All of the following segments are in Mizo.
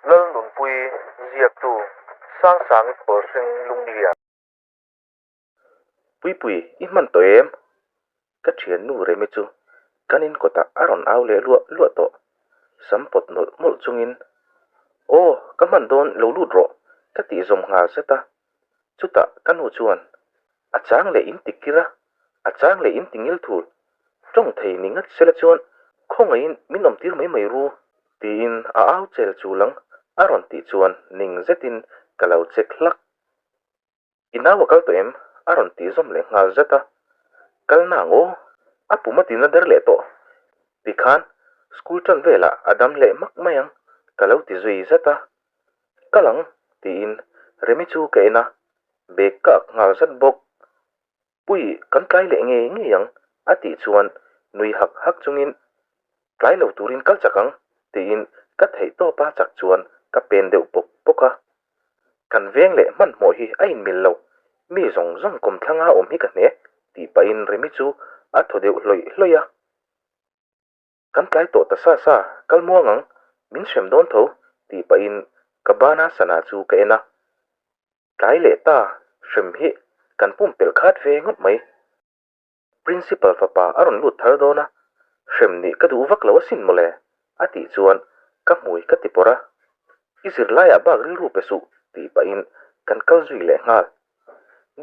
Lalnunpui ziaktu Sangsangi Kawlhring Lunglian. Puipui, i hman tawh em? Ka thiannu Remi chu kan in kawtah a rawn au leh luah luah tawh. Sam pawt mawlh mawlh chungin, Aw, ka hman dawn lo lut rawh, ka tih zawm nghal zet a. Chutah ka nu chuan, A chang leh in ti kir a, a chang leh in ti ngil thul. Tawng thei ni ngat sela chuan khawngaihin min awm tir mai mai ru, tiin a au chel chul ang a rawn tih chuan ning zetin ka lo check hlak. I nau a kal tawh em? a rawn tih zawm leh nghal zat a. Kal na ang aw, a pum a tina der leh tawh. Tikhan school tan velah a dam leh hmak mai ang, ka lo ti zui zat a. Kal ang, tiin Remi chu ka en a, bag ka ak nghal zat bawk. Pui, kan tlai leh ngei ngei ang, a tih chuan nui hak hak chungin, Tlai lo turin kal chak ang, tiin ka theih tawpa chak chuan ka pen deuh pawk pawk a. Kan veng leh hmanhmawh hi a inmil lo, mi zawng zawng kawmthlanga awm hi ka hne, tih pahin Remi chu a thaw deuh hlawih hlawih a. Kan tlai tawh ta sa sa, kal muang ang, min hrem dawn tho, tih pahin ka bana sana chu ka en a. Tlai leh ta, hrem hi kan pumpelh khat ve ngawt mai. Principal fapa a rawn lut thar dawn a, hrem nih ka duh vak lo asin mawle, a tih chuan ka hmui ka ti pawrh a. I zirlaiah bak rilru pe suh, tih pahin kan kal zui leh nghal.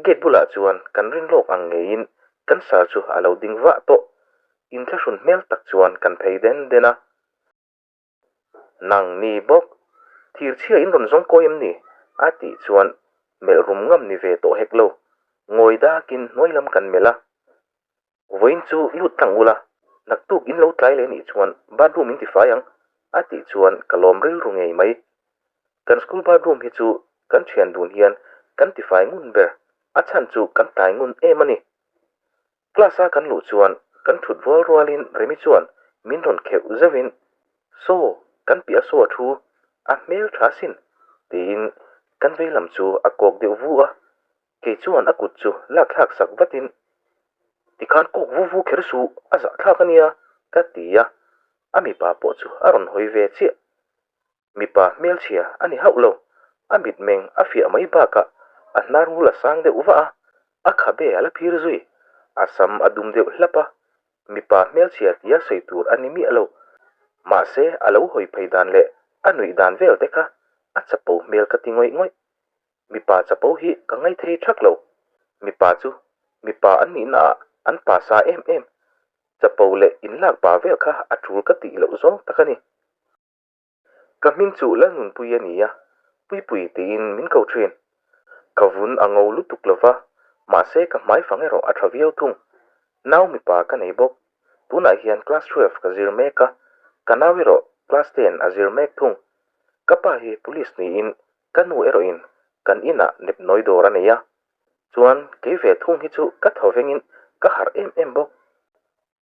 Gate bulah chuan kan rin lawk ang ngeiin kan sar chu a lo ding vah tawh. Inthlahrun hmel tak chuan kan phei den den a. Nang ni bawk, thirchhia in rawn zawng kawi em ni? a tih chuan melh rum ngam ni ve tawh hek lo. Ngawi dakin hnuai lam kan melh a. Vawiin chu lut tlang ula, naktuk in lo tlai leh nih chuan bathroom in tifai ang, a tih chuan ka lawm rilru ngei mai. Kan school bathroom hi chu kan thian dun hian kan tifai ngun ber, a chhan chu kan tlai ngun em a ni. Class a kan luh chuan kan thut rual rualin Remi chuan min rawn kheuh zeuhin, Saw, kan piah saw a thu, a hmel tha sin, tiin kan vei lam chu a kawk deuh vu a. Kei chuan a kut chu lak thlak sak vatin, Tikhan kawk vu vu kher suh, a zah thlak a nia, ka ti a. A mipa pawh chu a rawn hawi ve chiah. Mipa hmelchhia a ni hauh lo, a mitmeng a fiah mai bakah a hnar ngul a sang deuh vah a, a khabe a la phir zui. A sam a dum deuh hlap a, mipa hmelchhia tia sawi tur a ni miah lo. Mahse, a lo hawi phei dan leh a nuih dan vel te kha a chapo hmel ka ti ngawih ngawih. Mipa chapo hi ka ngaithei thak lo. Mipa chu mipa an nihna ah an pa sa em em. Chapo leh inlak pa vel kha a tul ka tih loh zawng tak a ni. Ka hming chu Lalnunpui a ni a, Puipui tiin min ko thin. Ka vun a ngo lutuk lo va, mahse ka hmai fang erawh a tha viau thung. Nau mipa ka nei bawk. Tunah hian class 12 ka zir mek a, ka nau erawh class 10 a zir mek thung. Ka pa hi police niin ka nu erawhin kan inah nepnawi dawr a nei a. Chuan kei ve thung hi chu ka thaw vengin ka harh em em bawk.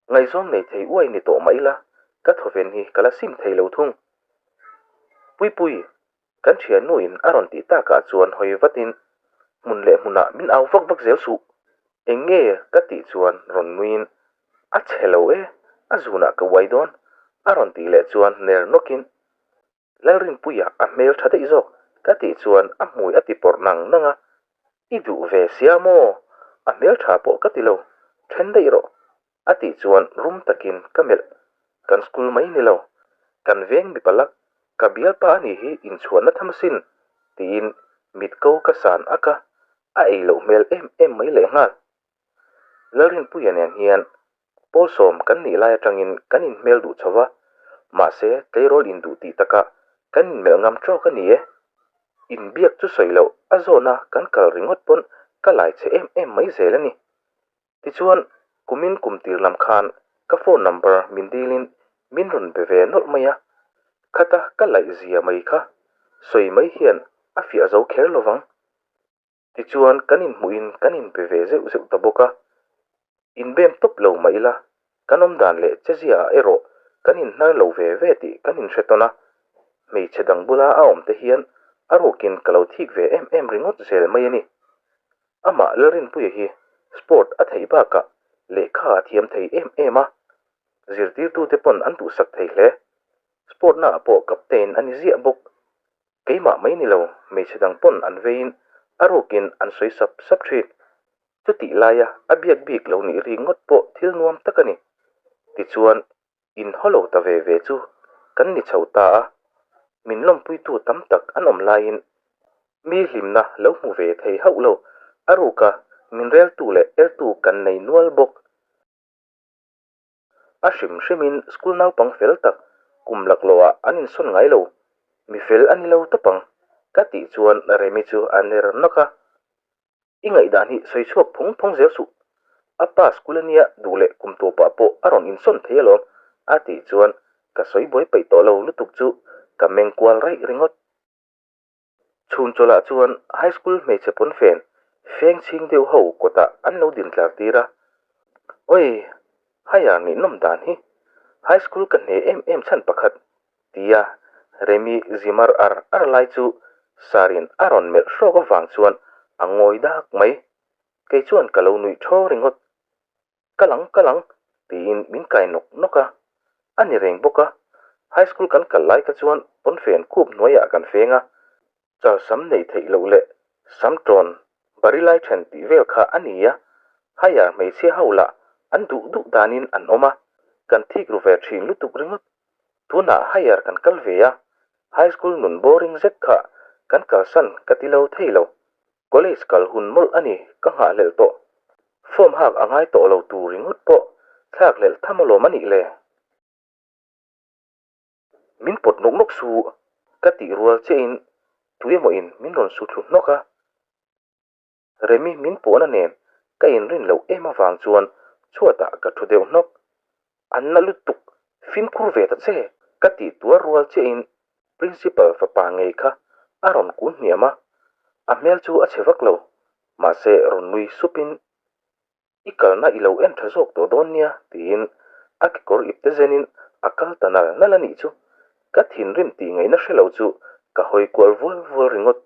Ngaihzawng nei thei uai ni tawh mah ila, ka thawven hi ka la sim thei lo thung. Puipui, kan thiannuin a rawn tih takah chuan hawi vatin hmun leh hmunah min au vak vak zel suh. Eng nge ka tih chuan rawn nuiin, A chhe lo e, a zunah ka uai dawn, a rawn tih leh chuan ner nawkin, Lalrinpuia a hmel tha daih zawk ka tih chuan a hmui a ti pawrh nang nang a, I duh ve sia maw? A hmel tha pawh ka ti lo, then daih rawh a tih chuan rum takin ka melh, kan school mai ni lo, kan veng mipa lak, ka bialpa a nih hi inchhuahna tham asin tiin mit ko ka san ak a, a ei loh hmel em em mai lehnghal. Lalrinpuia nen hian pawl sawm kan nih lai atangin kan inhmel duh chho va, mahse tleirawl induh tih takah kan inmelh ngam tawk a ni e. Inbiak chu sawi loh a zawna kan kal ringawt pawn ka lai che em em mai zel a ni. Tichuan, kumin kum tir lam khan ka phone number min dilin min rawn be ve nawlh mai a, khata ka laih zia mai kha sawi mai hian a fiah zo kher lovang. Tichuan kan inhmuhin kan inpe ve zeuh zeuh ta bawk a, inbem tawp lo mah ila, kan awm dan leh chezia ah erawh kan inhnar lo ve ve tih kan inhre tawn a, hmeichhe dang bula a awm te hian a rukin ka lo thik ve em em ringawt zel mai a ni. Amah Lalrinpuia hi sport a theih bakah lehkha a thiam thei em em a, zirtirtute pawn an duhsak thei hle. Sport naah pawh captain a ni ziah bawk. Keimah mai ni lo, hmeichhe dang pawn an veiin a rukin an sawi sap sap thin. Chutih laia a biak bik lo nih ri ngawt pawh thil nuam tak a ni. Tichuan, inhaw lo ta ve ve chu kan ni chho ta a, min lawmpuitu tam tak an awm laiin mi hlimna lo hmu ve thei hauh lo, a ruka min reltu leh ertu kan nei nual bawk. A hrim hrimin school naupang fel tak kum laklawhah an insawn ngai lo, mi fel a ni lo tawp ang, ka tih chuan Remi chu a ner nawk a. I ngaihdan hi sawi chhuak phawng phawng zel suh, a pa school a nia duh leh kum tawpah pawh a rawn insawn thei alawm, a tih chuan ka sawi buai peih tawh lo lutuk chu ka meng kual raih ringawt. Chhun chawlhah chuan High School hmeichhe pawnfen feng chhing deuh ho kawtah an lo din tlar tir a. Oi, higher nih nawm dan hi High School ka hne em em chhan pakhat, tia Remi zimar ar ar lai chu Sarin a rawn melh hrawk avang chuan a ngawi dak mai. Kei chuan ka lo nuih thaw ringawt. Ka lang ka lang, tiin min kai nawk nawk a. A ni reng bawk a, high school kan kal lai kha chuan pawnfen khup hnuaiah kan feng a, chal sam neih theih loh leh sam tawn bari lai then tih vel kha a ni a, higher hmeichhia ho lah an duh duh danin an awm a, kan thik ru ve thin lutuk ringawt. Tunah higher kan kal ve a, high school nun boring zet kha kan kalsan ka ti lo thei lo. College kal hun mawlh a ni, ka nghahhlelh tawh. Form hak a ngai tawh lo tur ringawt pawh thlakhlelh tham alawm a nih le. Min pawt nawk nawk su, ka tih rual chiahin tuemaw-in min rawn su thlu hnawk a. Remi min pawhna nen ka inrin loh em avang chuan chhuatah ka thu deuh hnawk. An na lutuk, fimkhur ve ta che, ka tih tuar rual chiahin Principal fapa ngei kha a rawn kun hniam a, a hmel chu a chhe vak lo, mahse rawn nui supin, I kalna i lo en tha zawk tawh dawn nia, tiin a kekawr ipte zenin a kal ta nal nal a nih chu. Ka thinrim tih ngaihna hre lo chu ka hawi kual vual vual ringawt.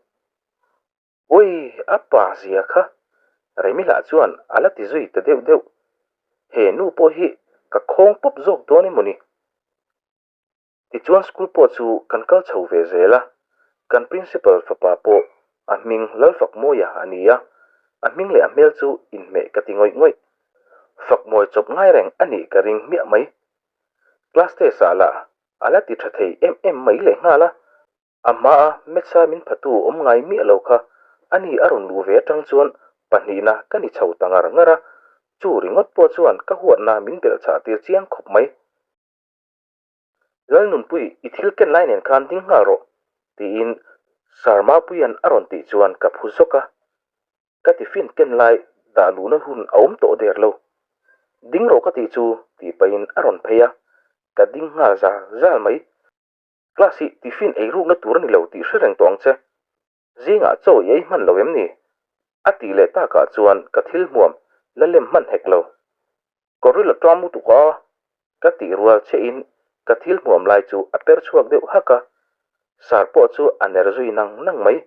Ui, a pa zia kha! Remila chuan a la ti zui ta deuh deuh. He nu pawh hi ka khawng pawp zawk dawn emaw ni? Tichuan school pawh chu kan kal chho ve zel a, kan principal fapa pawh a hming Lalfakmawia a ni a, a hming leh a hmel chu inhmeh ka ti ngawih ngawih. Fakmawi chawp ngai reng a nih ka ring hmiah mai. Class test ah lah a la ti tha thei em em mai lehnghal a. A hmaa Metsa min phatu awm ngai miah lo kha ani a rawn luh ve atang chuan pahnihna ka ni chho ta ngar ngar a, chu ringawt pawh chuan ka huatna min belh chah tir chiang khawp mai. Lalnunpui, i thil ken lai nen khan ding nghal rawh, tiin Sir Mapuia'n a rawn tih chuan ka phu zawk a. Ka tiffin ken lai dah luhna hun a awm tawh der lo. Ding rawh ka tih chu, tih pahin a rawn phei a, ka ding nghal zal zal mai. Class hi tiffin ei rukna tur a ni lo tih hre reng tawh ang che. Zingah chaw i ei hman lo em ni? A tih leh takah chuan ka thil hmuam la lem hman hek lo. Gorilla ṭam lutuk a! Ka tih rual chiahin ka thil hmuam lai chu a per chhuak deuh hak a, sar pawh chu a ner zui nang nang mai.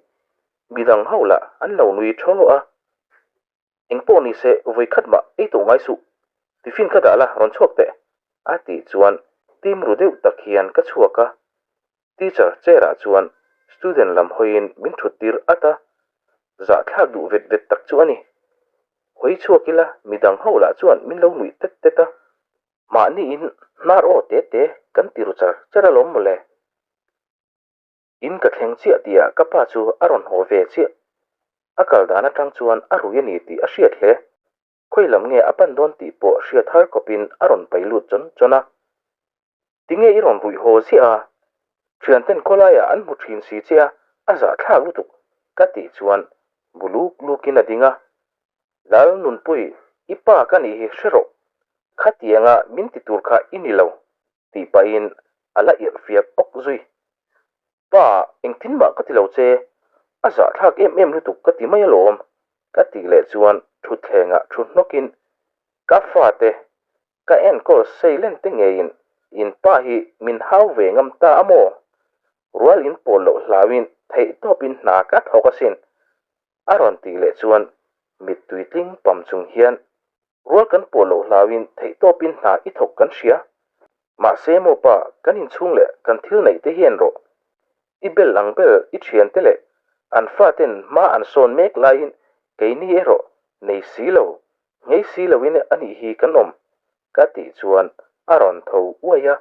Midang ho lah an lo nui thaw a. Engpawh ni se vawi khat mah ei tawh ngai suh, tiffin ka dah la rawn chhuak teh, a tih chuan tim ru deuh tak hian ka chhuak a. Teacher chair ah chuan student lam hawiin min thut tir at a, zahthlak duh vet vet tak chu a ni. Hawi chhuak ila midang ho lah chuan min lo nuih tet tet a, mahniin hnar aw te te kan ti ru char char alawm mawle. In ka thleng chiah tihah ka pa chu a rawn haw ve chiah. A kal dan atang chuan a rui a ni tih a hriat hle. Khawi lam nge a pan dawn tih pawh hriat har khawpin a rawn pai lut chawn chawn a. Tinge i rawn ruih haw ziah a? Thianten khawlaiah an hmu thin si che a, a zahthlak lutuk ka tih chuan bu luk lukin a ding a. Lal Nunpui, i pa ka nih hi hre rawh. Khatianga min ti tur kha i ni lo tih pahin a la irh fiak awk zui. Pa, engtin mah ka ti lo che, a zahthlak em em lutuk ka ti mai alawm, ka tih leh chuan thutthlengah thu hnawkin, Ka fate, ka enkawl sei len te ngeiin in pa hi min hau ve ngam ta a maw? Rual in pawl loh hlauin theihtawpin hna ka thawk asin, a rawn tih leh chuan mittui tling pam chung hian rual kan pawl loh hlauin theihtawpin hna i thawk kan hria. Mahse maw pa, kan inchhung leh kan thil neih te hian rawh. I bel ang bel i thiante leh an faten hma an sawn mek laiin keini erawh nei si lo, nghei si loin a nih hi kan awm, ka tih chuan a rawn tho uai a,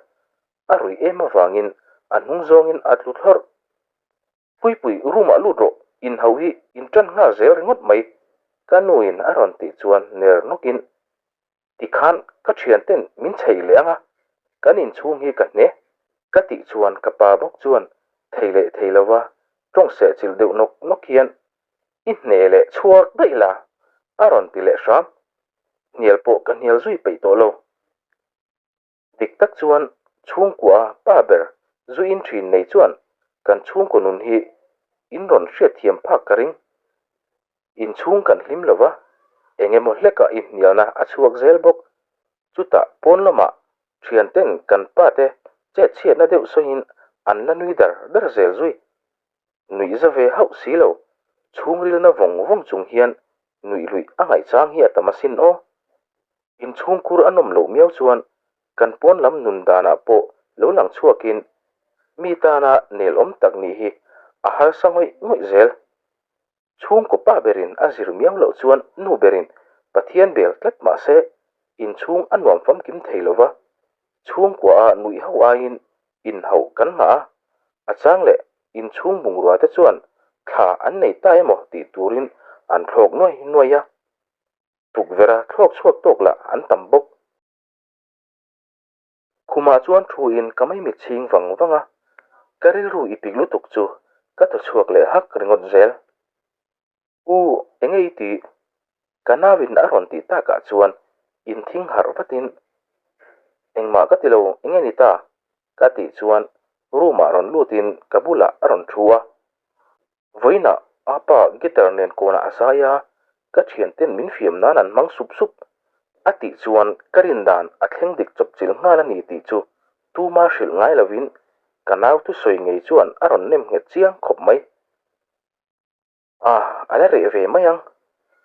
a ruih em avangin a hnung zawngin a tlu thlawrh. Puipui room ah lut rawh, inhauh hi in tan nghal zel ringawt mai, ka nuin a rawn tih chuan ner nawkin Tikhan ka thianten min chheih leh ang a, kan inchhung hi ka hne. Ka tih chuan ka pa bawk chuan thei leh thei lova tawng seh chilh deuh nawk nawk hian i hne leh chhuak daih la a rawn ti leh hram. Hnial pawh ka hnial zui peih tawh lo. Dik tak chuan chhungkua pa ber zu in thin nei chuan kan chhungkaw nun hi in rawn hriatthiam phak ka ring. Inchhung kan hlim lo va, eng emaw hlekah inhnialna a chhuak zel bawk. Chutah pawn lamah thianten kan pate chetchhiatna deuh sawiin an la nui dar dar zel zui. Nuih za ve hauh si lo, chhungrilna vawng vawng chung hian nuih luih a ngaihchang hi a tam asin aw. Inchhungkur a nawm loh miau chuan kan pawn lam nun danah pawh lo lang chhuakin mi tana nelawm tak nih hi a harsa ngawih ngawih zel. Chhungkaw pa berin a zir miau loh chuan nu berin Pathian bel tlat mah se inchhung a nuam famkim thei lo va, chhungkua a nuih ho aiin inhauh kan nghah a, a chang leh inchhung bungrua te chuan thla an nei ta emaw tih turin an thlawk nuai nuai a, tukverha thlawk chhuak tawk lah an tam bawk. Khumah chuan thu in ka maimit chhing vang vang a, ka rilru i pik lutuk chu ka thaw chhuak leh hak ringawt zel. U, enge i tih? Ka nauin a rawn tih takah chuan in thing harh vatin, Engmah ka ti lo, enge ni ta? Ka tih chuan room-ah rawn lutin ka bulah a rawn thu a. Vawiinah a pa guitar nen kawnah a zai a, ka thianten min fiam nan an hmang sup sup a tih chuan ka rin dan a thleng dik chawp chilh nghal a ni tih chu tuma hrilh ngai lovin ka nau thusawi ngei chuan a rawn nem nghet chiang khawp mai. A, a la reh ve mai ang,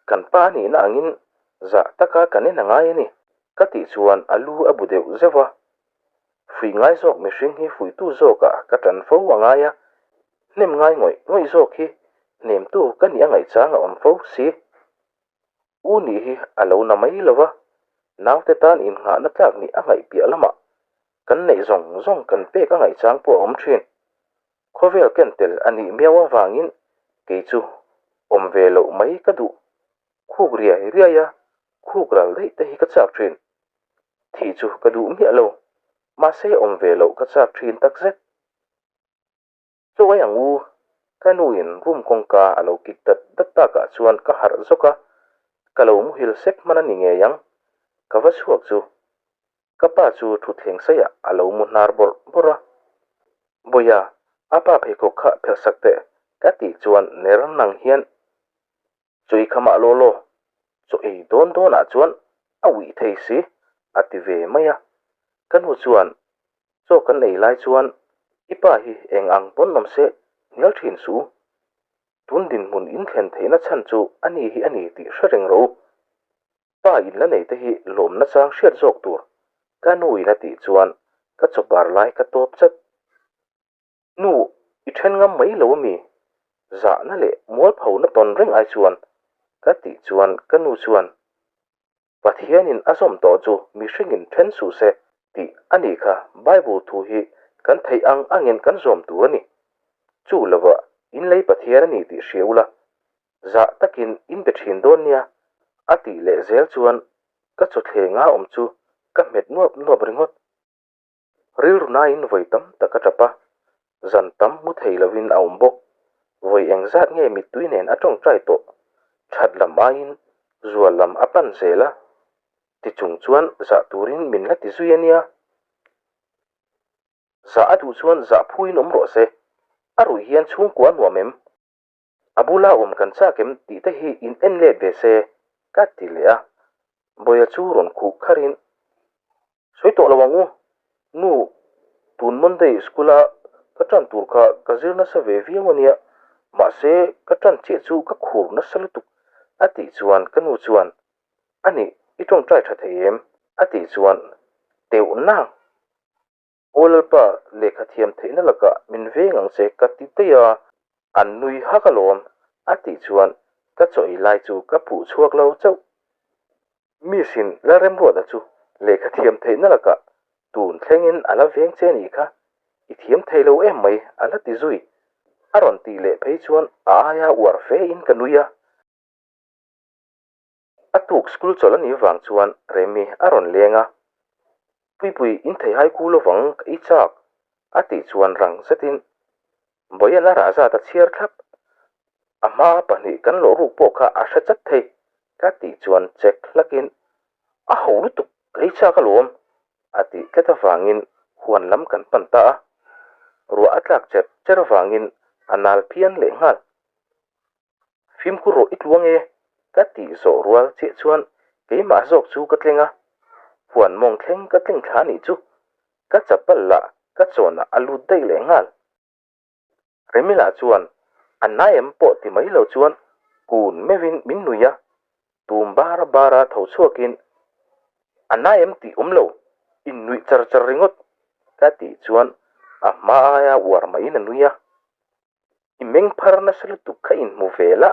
kan pa a nihna angin zah taka kan en a ngai a ni ka tih chuan a lu a bu deuh zeuh a. Fui ngai zawk mihring hi fuitu zawkah ka tan fo a ngai a, hnem ngai ngawih ngawih zawk hi hnemtu ka nih a ngaihchang a awm fo si. U nih hi a lo na mai lo va, naute tan innghahna tlak nih a ngaih piah lamah kan neih zawng zawng kan pek a ngaihchang pawh a awm thin. Khawvel ken tel a nih miau avangin kei chu awm ve loh mai ka duh. Khuk riai riai a, khuk ral daih te hi ka chak thin. Thih chu ka duh miah lo, mahse awm ve loh ka chak thin takzet. Chaw ei ang u, ka nu in room kawngka a lo kik dat dat takah chuan ka harh zawk a, ka lo muhil sek hman a ni ngei ang. Ka va chhuak chu ka pa chu thutthleng seiah a lo mu hnar bawrh bawrh a. Bawiha, a pa pheikhawk kha phelh sak teh ka tih chuan ner nang hian Chaw ei khamah law law, chaw ei dawn dawnah chuan a uih thei si, a ti ve mai a. Ka nu chuan, Chaw kan ei lai chuan i pa hi eng ang pawn awm se hnial thin suh u. Tun dinhmun in thlen theihna chhan chu a ni hi a ni tih hre reng rawh u. Pa in la nei te hi lawmna chang hriat zawk tur, ka nu in a tih chuan ka chaw bar lai ka tawp chat. Nu, i then ngam mai lo ami? Zahna leh mualphona tawn reng ai chuan ka tih chuan ka nu chuan, Pathianin a zawm tawh chu mihringin then suh se tih a nih kha Bible thu hi kan theih ang angin kan zawm tur a ni. Chu lova in lei Pathian a ni tih hria ula, zah takin in be thin dawn nia a tih leh zel chuan ka chawthleng a awm chu ka hmet nuap nuap ringawt. Rilru nain vawi tam tak a tap a, zan tam hmu thei lovin a awm bawk. Vawi engzat nge mittui nen a tawngtai tawh? That lam aiin zual lam a pan zel a, ti chung chuan zah turin min la ti zui a nia. Zah a duh chuan zah phuin awm rawh se, a ruih hian chhungkua a nuam em? A bula awm kan chak em tih te hi in en let ve se ka ti leh a, Bawia chu rawn khuh kharin, Sawi tawh lo ang u, nu, tun Monday school-a ka tan tur kha ka zir nasa ve viau a nia, mahse ka tan chiah chu ka khur nasa lutuk a tih chuan ka nu chuan, A nih, i tawngtai tha thei em? a tih chuan, Teuh nang! Aw Lalpa, lehkha thiam theihna lakah min veng ang che ka ti daih a, an nui hak alawm, a tih chuan ka chaw ei lai chu ka phuh chhuak lo chauh. Miss-in Lalremruata chu lehkha thiam theihna lakah tun thlengin a la veng che nih kha, i thiam thei lo em mai a la ti zui. A rawn tih leh phei chuan a aia uar fe in ka nui a. A tuk school chawlh a nih vang chuan Remi a rawn leng a, Puipui in thei hai ku lovang ka i chak a tih chuan rang zetin Bawian a rah zat a chhiar thlap. A hma pahnih kan lawh ruk pawh kha a hre chat thei ka tih chuan check hlakin a ho lutuk ka i chak alawm a tih tlat avangin huan lam kan pan ta a, ruah a tlak cher cher avangin a nal phian lehnghal. Fimkhur rawh i tluang e, ka tih zawh rual chiah chuan keimah zawk chu ka tleng a, huan mawng thleng ka tleng thla nih chu ka chapal lah ka chawnah a lut daih leh nghal. Remila chuan a naem pawh ti mai lo chuan kun meuhin min nui a, tum bar bara tho chhuakin a naem tih awm lo, innuih char char ringawt ka tih chuan a hma aia uar maiin a nui a. I meng phar nasa lutuk kha inhmu ve la,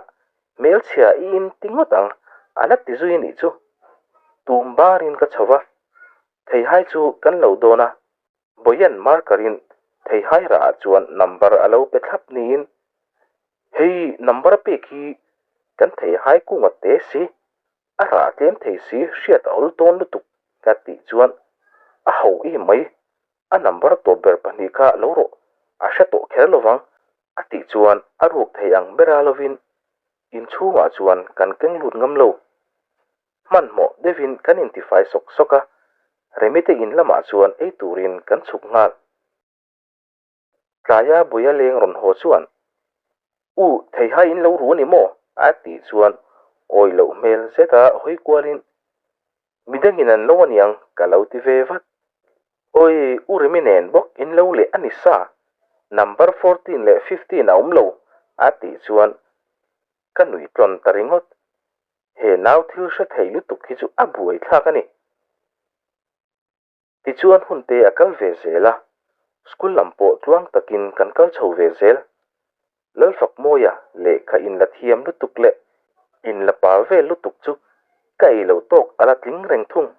hmelchhia i in ti ngawt ang, a la ti zui anih chu. Tum barin ka chho va, theihai chu kan lo dawn a, Boyan marker-in theihai rah ah chuan number a lo pe thlap niin, hei number a pek hi kan theihai kunga te si, a rah tlem thei si hriat a awl tawn lutuk ka tih chuan a ho em mai. A number tawp ber pahnih kha lo rawh, a hre tawh kher lovang a tih chuan a ruk thei ang bera lovin inchhungah chuan kan keng lut ngam lo. Hmanhmawh deuhin kan intifai sawk sawk a, Remite in lamah chuan ei turin kan chhuk nghal. Tlaia Buia leng rawn haw chuan, U, theihai in lo ru a ni maw? a tih chuan awi loh hmel zeta hawi kualin, Midangin an lo aniang ka lo ti ve vat. Awi, U Remi nen bawk in lo leh a ni sa, number 14 leh 15 a awm lo a tih chuan ka nui tlawn ta ringawt. He nau thil hre thei lutuk hi chu a buaithlak a ni. Tichuan hun te a kal ve zel a, school lam pawh tluang takin kan kal chho ve zel. Lalfakmawia lehkha inla thiam lutuk leh inla pa vel lutuk chu ka ei lo tawk a la tling reng thung.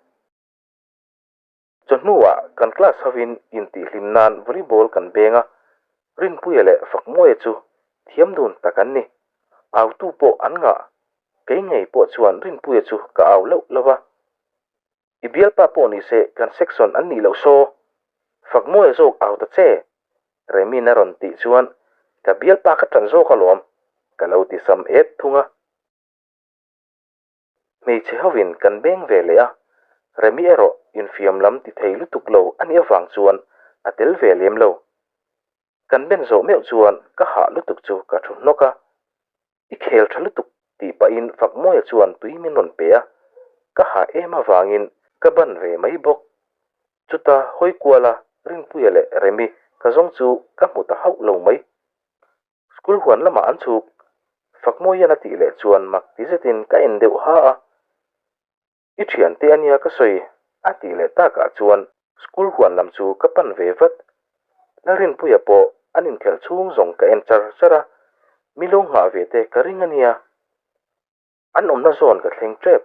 Chawhnuah kan class hovin intihhlim nan volleyball kan beng a, Rinpuia leh Fakmawia chu thiam dun tak an ni. Autu pawh an ngah, kei ngei pawh chuan Rinpuia chu ka au loh lo va. I bialpa pawh ni se kan section an nih loh saw. Fakmawia zawk au ta che. Remin a rawn tih chuan ka bialpa ka ṭan zawk alawm ka lo ti sam et thung a. Hmeichhe hovin kan beng ve leh a, Remi erawh infiam lam ti thei lutuk lo a nih avang chuan a tel ve lem lo. Kan ben zawh meuh chuan ka hah lutuk chu ka thu hnawk a, I khel tha lutuk tih pahin Fakmawia chuan tui min rawn pe a, ka hah em avangin ka ban ve mai bawk. Chuta hawi kuala Rinpuia leh Remi ka zawng chu ka hmu ta hauh lo mai. School huan lamah an chhuk, Fakmawian a tih leh chuan mak ti zetin ka en deuh ha a. I thiante ania ka sawi a tih leh takah chuan school huan lam chu ka pan ve vat. Lalrinpuia pawh an inkhelh chhung zawng ka en char char a, mi lo nghah ve te ka ring ania. An awmna zawn ka thleng tep.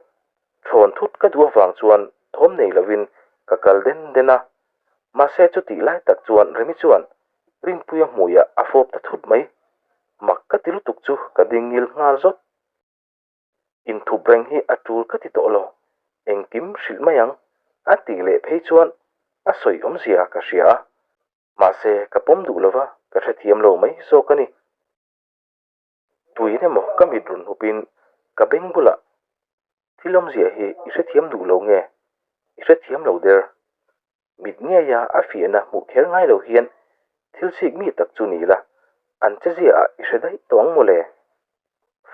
Thawn thut ka duh avang chuan thawm nei lovin ka kal den den a. Mahse chutih lai tak chuan Remi chuan Rinpuia hmuiah a fawp ta thut mai. Mak ka ti lutuk chu ka ding ngil nghal zawt. Inthup reng hi a tul ka ti tawh lo, engkim hrilh mai ang, a tih leh phei chuan a sawi awmzia ka hria a, mahse ka pawm duh lova ka hrethiam lo mai zawk a ni. Tuin emaw ka mit rawn hupin ka beng bulah thil awmzia hi i hrethiam duh lo nge i hrethiam lo der? Mit ngeia a fiahna hmuh kher ngai lo hian thil chik mi tak chu ni la, an che ziaah i hre daih tawh ang mawle.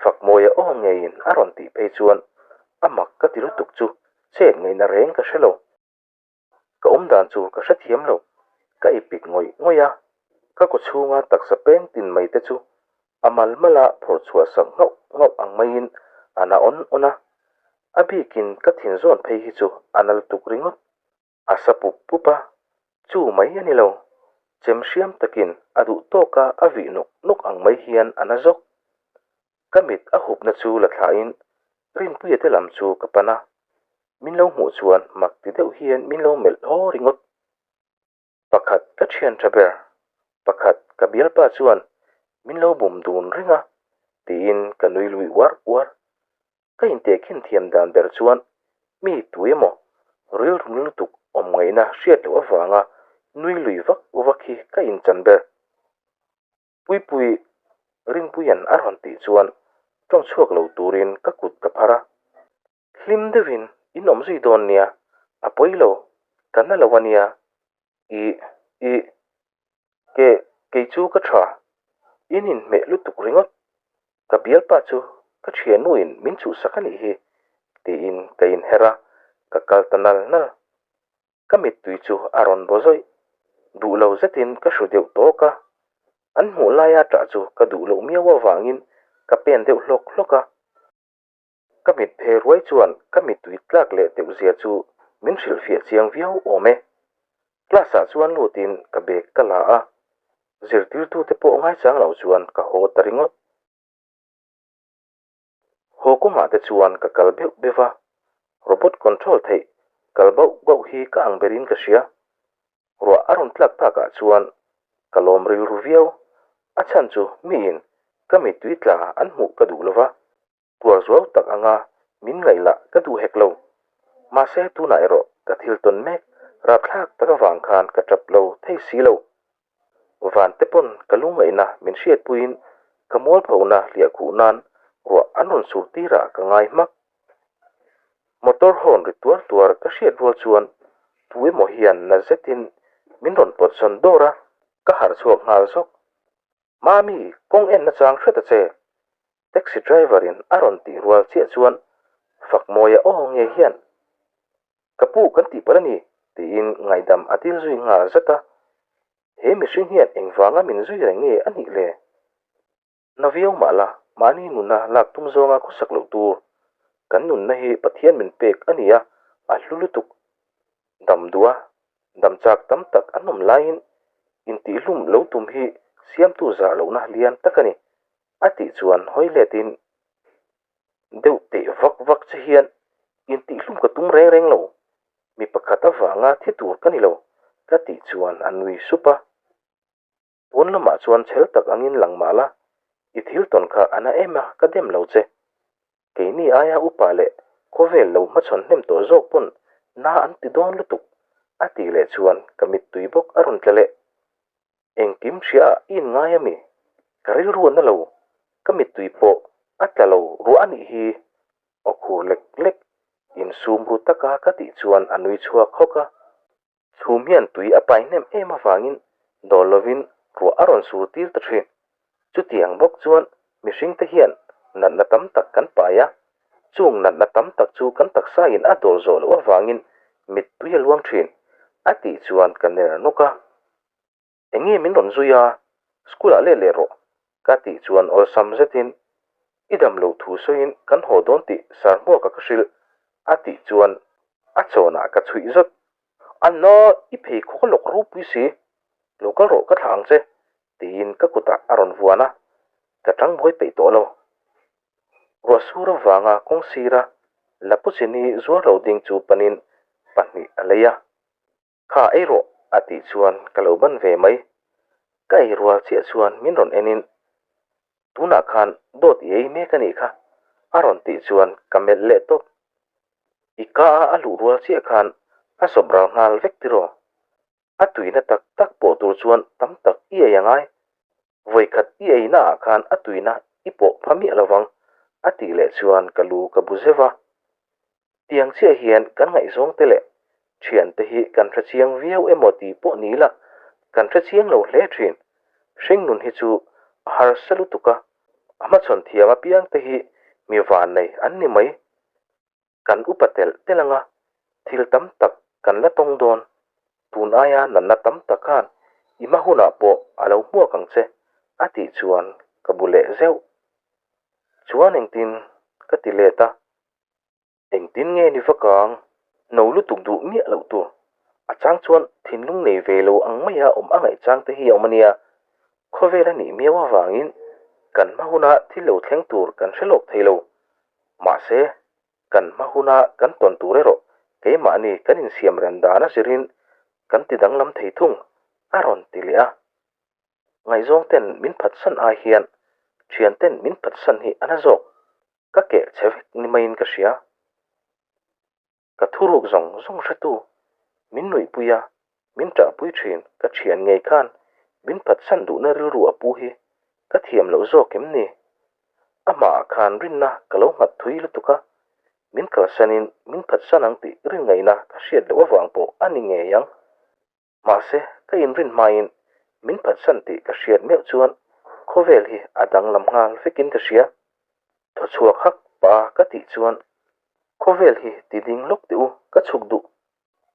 Fakmawia aw ngeiin a rawn tih phei chuan a mak ka ti lutuk chu chet ngaihna reng ka hre lo. Ka awm dan chu ka hrethiam lo, ka ipik ngawih ngawih a, ka kaw chhunga taksa peng tin mai te chu a mal mala phawrh chhuah sak nghauh nghauh ang maiin a na awn awn a, a bikin ka thin zawn phei hi chu a na lutuk ringawt. A sa pup pup a. Chu mai a ni lo, chem hriam takin a duh tawka a vih nawk nawk ang mai hian a na zawk. Ka mit a hupna chu la thlain Rinpuia te lam chu ka pan a, min lo hmuh chuan mak ti deuh hian min lo melh haw ringawt. Pakhat ka thian tha ber, pakhat ka bialpa chuan min lo bum dun reng a, tiin ka nui lui uar uar. Ka intehkhin thiam dan ber chuan mi tu emaw rilru lutuk awm ngaihna hriat loh avanga nui lui vak vak hi ka inchan ber. Puipui Rinpuia'n a rawn tih chuan tawng chhuak lo turin ka kut ka phar a. Hlim deuhin in awm zui dawn nia, a pawi lo, ka na lo a nia, i, i, ke, kei chu ka tha, in inhmeh lutuk ringawt, ka bialpa chu ka thiannuin min chhuhsak a nih hi, tiin ka inher a, ka kal ta nal nal. Ka mittui chu a rawn baw zawih. Duh lo zetin ka hru deuh tawk a, an hmuh laia ṭah chu ka duh loh miau avangin ka pen deuh hlawk hlawk a. Ka mit phe ruai chuan ka mittui tlak leh teuh zia chu min hrilhfiah chiang viau awm e. Class ah chuan lutin ka bag ka la a, zirtirtute pawh ngaichang lo chuan ka haw ta ringawt. Haw kawngah te chuan ka kal beuh beuh a, robot control theih kal bauh bauh hi ka ang berin ka hria. Ruah a rawn tlak takah chuan ka lawm rilru viau, a chhan chu miin ka mittui tla an hmuh ka duh lova, Tuar zuau tak anga min ngaihlah ka duh hek lo. Mahse tunah erawh ka thil tawn mek rapthlak tak avang khan ka tap lo thei si lo. Van te pawn ka lungngaihna min hriatpuiin ka mualphona hliahkhuh nan ruah an rawn sur tirah ka ngai hmak. Motor horn ri tuar tuar ka hriat rual chuan tu emaw hian na zetin min rawn pawt sawn dawr a, ka harh chhuak nghal zawk. Mami, kawng en nachang hret a che. Taxi driver in a rawn tih rual chiah chuan Fakmawia aw nge hian Ka pu kan tih palh a ni tiin ngaihdam a dil zui nghal zat a. He mihring hian engvanga min zui reng nge a nih le? Na viau mah la, mahni nunna lak tum zawnga khawsak loh tur. Kan nunna hi Pathian min pek a ni a, a hlu lutuk. Dam duh a, dam chak tam tak an awm laiin intihhlum lo tum hi siamtu zah lohna lian tak a ni. A tih chuan hawi letin deuh teh vak vak che hian intihhlum ka tum reng reng lo, mi pakhat avanga thi tur ka ni lo, ka tih chuan a nui sup a. Pawn lamah chuan chhel tak angin lang mah la, i thil tawn kha a na em a, ka dem lo che. Keini aia upa leh khawvel lo hmachhawn hnem tawh zawk pawn na an ti dawn lutuk, a tih leh chuan ka mittui bawk a rawn tla leh. Engkim hria ah i inngai a mi? Ka rilru a na lo, ka mittui pawh a tla lo ruah a nih hi. Aw khur lek lek, insum ru taka ka tih chuan a nui chhuak hawk a. Chhum hian tui a pai hnem em avangin dawl lovin ruah a rawn sur tir ta thin. Chutiang bawk chuan mihringte hian natna tam tak kan pai a, chung natna tam tak chu kan taksain a dawl zawh loh avangin mittui a luang thin, a tih chuan ka ner nawk a. Enge min rawn zui a, school ah let leh rawh, ka tih chuan awlsam zetin i dam lo thu sawiin kan haw dawn tih sar hmuaka ka hrilh, a tih chuan a chawnah ka chhuih zawt. Anna, i pheikhawk a lawk ropui si, lo kal rawh ka thlah ang che, tiin ka kutah a rawn vuan a, ka tang buai peih tawh lo. Ruah sur avanga kawng sira Lapuchini zuar lo ding chu panin pahnih a lei a. Kha ei rawh a tih chuan ka lo ban ve mai. Ka ei rual chiah chuan min rawn en in tunah khan dawt i ei mek a nih kha a rawn tih chuan ka melh leh tawp. I ka a a luh rual chiah khan a sawp ral nghal vek tiraw? A tuina tak tak pawh tur chuan tam tak i ei a ngai. Vawikhat i ei naah khan a tuina i pawh pha miah lovang a tih leh chuan ka lu ka bu zeuh a. Tiang chiah hian kan ngaihzawngte leh thiante hi kan hre chiang viau emaw tih pawh ni ila kan hre chiang lo hle thin. Hringnun hi chu a harsa lutuk a, a hmachhawn thiam apiangte hi mi vannei an ni mai. Kan upa telh telh anga thil tam tak kan la tawng dawn. Tun aia natna tam tak khan i hma hunah pawh a lo hmuak ang che a tih chuan ka bu leh zeuh. Chuan engtin ka ti let a, Engtin nge ni vakang? No lutuk duh miah loh tur. A chang chuan thinlung nei ve lo ang maia awm a ngaih chang te hi a awm a nia. Khawvel a nih miau avangin kan hma huna thil lo thleng tur kan hre lawk thei lo. Mahse, kan hma huna kan tawn tur erawh keimahni kan insiam ran dan a zirin kan ti danglam thei thung, a rawn ti leh a. Ngaihzawng ten min phatsan ai hian thian ten min phatsan hi a na zawk. Ka keh che vek ni maiin ka hria. Ka thuruk zawng zawng hretu, min nuihpui a, min ṭahpui ṭhin ka ṭhian ngei khan min phatsan duhna rilru a pu hi ka thiam loh zawk em ni? Amahah khan rinna ka lo nghat thui lutuk a, min kalsanin min phatsan ang tih rin ngaihna ka hriat loh avang pawh a ni ngei ang. Mahse, ka inrin hmain min phatsan tih ka hriat meuh chuan khawvel hi a danglam nghal vekin ka hria. Thaw chhuak hak pa ka tih chuan khawvel hi ti ding lawk teh u, ka chhuk duh.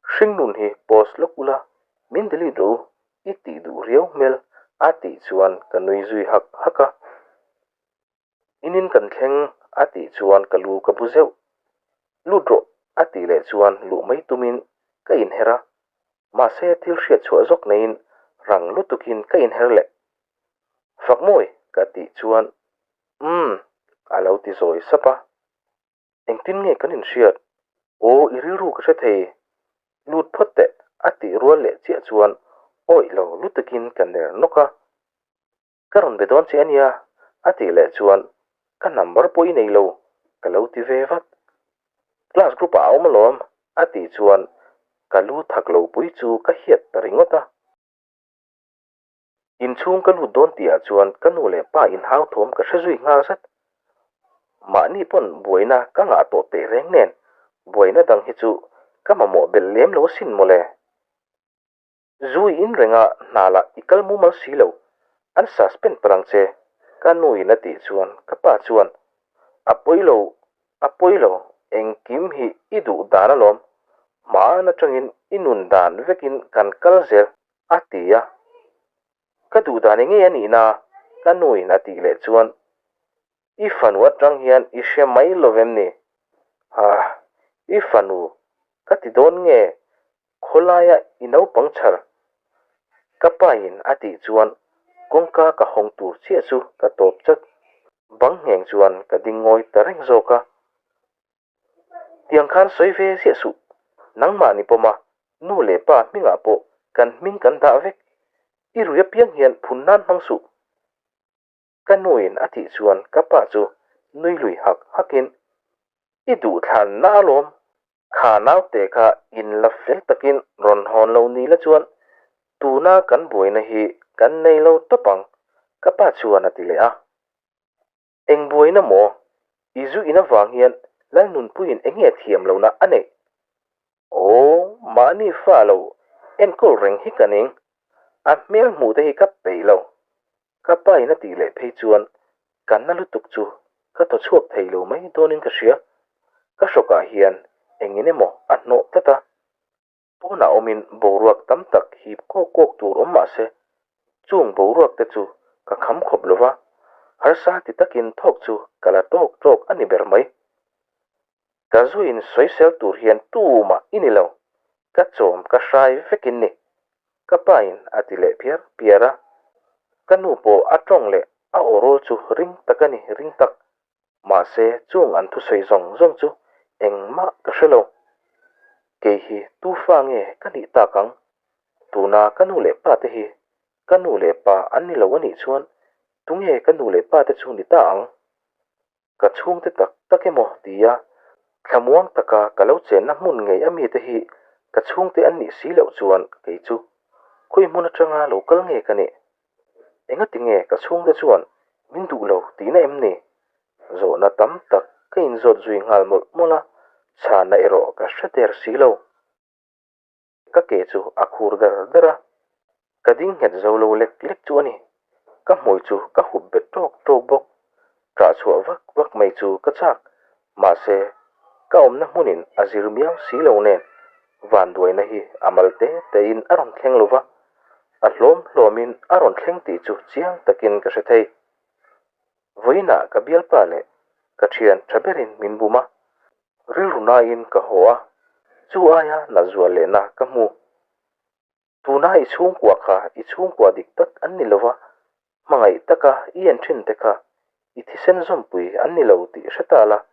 Hringnun hi pause lawk ula, min delete rawh u, i tih duh riau hmel a tih chuan ka nui zui hak hak a. Inin kan thleng a tih chuan ka lu ka bu zeuh. Lut rawh a tih leh chuan luh mai tumin ka inher a, mahse thil hriat chhuah zawk neiin rang lutukin ka inher leh. Fakmawi ka tih chuan umm a lo ti zawi sap a. Engtin nge kan inhriat? Aw i rilru ka hre thei. Lut phawt teh a tih rual leh chiah chuan awih lo lutukin ka ner nawk a. Ka rawn be dawn che a nia, a tih leh chuan ka number pawh i nei lo, ka lo ti ve vat. Class group ah a awm alawm, a tih chuan ka lu thak lo pui chu ka hiat ta ringawt a. Inchhung ka lut dawn tihah chuan ka nu leh pa inhau thawm ka hre zui nghal zat. Mahni pawn buaina ka ngah tawh teh reng nen buaina dang hi chu ka mamawh belh lem lo asin mawle. Zui in renga hna lah i kal mumal si lo, an suspend palh ang che, ka nu in a tih chuan ka pa chuan, A pawi lo, a pawi lo, engkim hi i duh dan alawm, hmaan atangin i nun dan vekin kan kal zel, a ti a. Ka duh dan enge a nihna? ka nu in a tih leh chuan, I fanu atang hian i hre mai lo vem ni? Hah, i fanu ka ti dawn nge Khawlaia i naupang chhar ka pain a tih chuan kawngka ka hawng tur chiah chu ka tawp chat. Bang ngheng chuan ka ding ngawi ta reng zawk a. Tiang khan sawi ve ziah suh, nangmah ni pawm a, nu leh pa hmingah pawh kan hming kan dah vek. I rui apiang hian phun nan hmang suh. Ka nuin a tih chuan ka pa chu nui lui hak hakin, I duh thlan na alawm, kha naute kha in la fel takin rawn hawn lo ni la chuan tuna kan buaina hi kan nei lo tawp ang, ka pa chuan a ti leh a. Eng buaina maw? I zu in avang hian Lalnunpuiin enge thiam lohna a neih? Aw, mahni fa lo enkawl reng hi ka ning, a hmel hmuh te hi ka peih lo. Ka pa in a tih leh phei chuan ka na lutuk chu ka thaw chhuak thei lo mai dawnin ka hria. Ka hrawkah hian engin emaw a hnawh tlat a. Pawnah awmin boruak tam tak hip kawk kawk tur awm mah se, chung boruak te chu ka kham khawp lo va, harsa ti takin thawk chu ka la tawk tawk a ni ber mai. Ka zuin sawisel tur hian tumah i ni lo, ka chawm ka hrai vekin ni, ka pain a ti leh phiar phiar a. Ka nu pawh a tawng leh a aw rawl chu ring tak a ni, ring tak. Mahse, chung an thusawi zawng zawng chu engmah ka hre lo. Kei hi tu fa nge ka nih tak ang? Tuna ka nu leh pa te hi ka nu leh pa an ni lo a nih chuan tunge ka nu leh pa te chu ni ta ang? Ka chhungte tak tak emaw tia thlamuang taka ka lo chenna hmun ngei a mite hi ka chhungte an nih si loh chuan kei chu khawi hmun atanga lo kal nge ka nih? Engati nge ka chhungte chuan min duh lo tihna em ni? Zawhna tam tak ka inzawt zui nghal mawlh mawlh a, chhanna erawh ka hre der si lo. Ka ke chu a khur der der a, ka ding nghet zo lo lek lek chu a ni. Ka hmui chu ka hup bet tawk tawk bawk. Ṭah chhuah vak vak mai chu ka chak, mahse ka awmna hmunin a zir miau si lo nen vanduaina hi a mal te tein a rawn thleng lo va, a hlawm hlawmin a rawn thleng tih chu chiang takin ka hre thei. Vawiinah ka bialpa leh ka ṭhian ṭha berin min bum a, Rilru naiin ka haw a, chu aia na zual lehna ka hmu. Tuna i chhungkua kha i chhungkua dik tak an ni lova, hmangaih taka i en thin te kha i thisen zawmpui an ni lo tih hre ta la,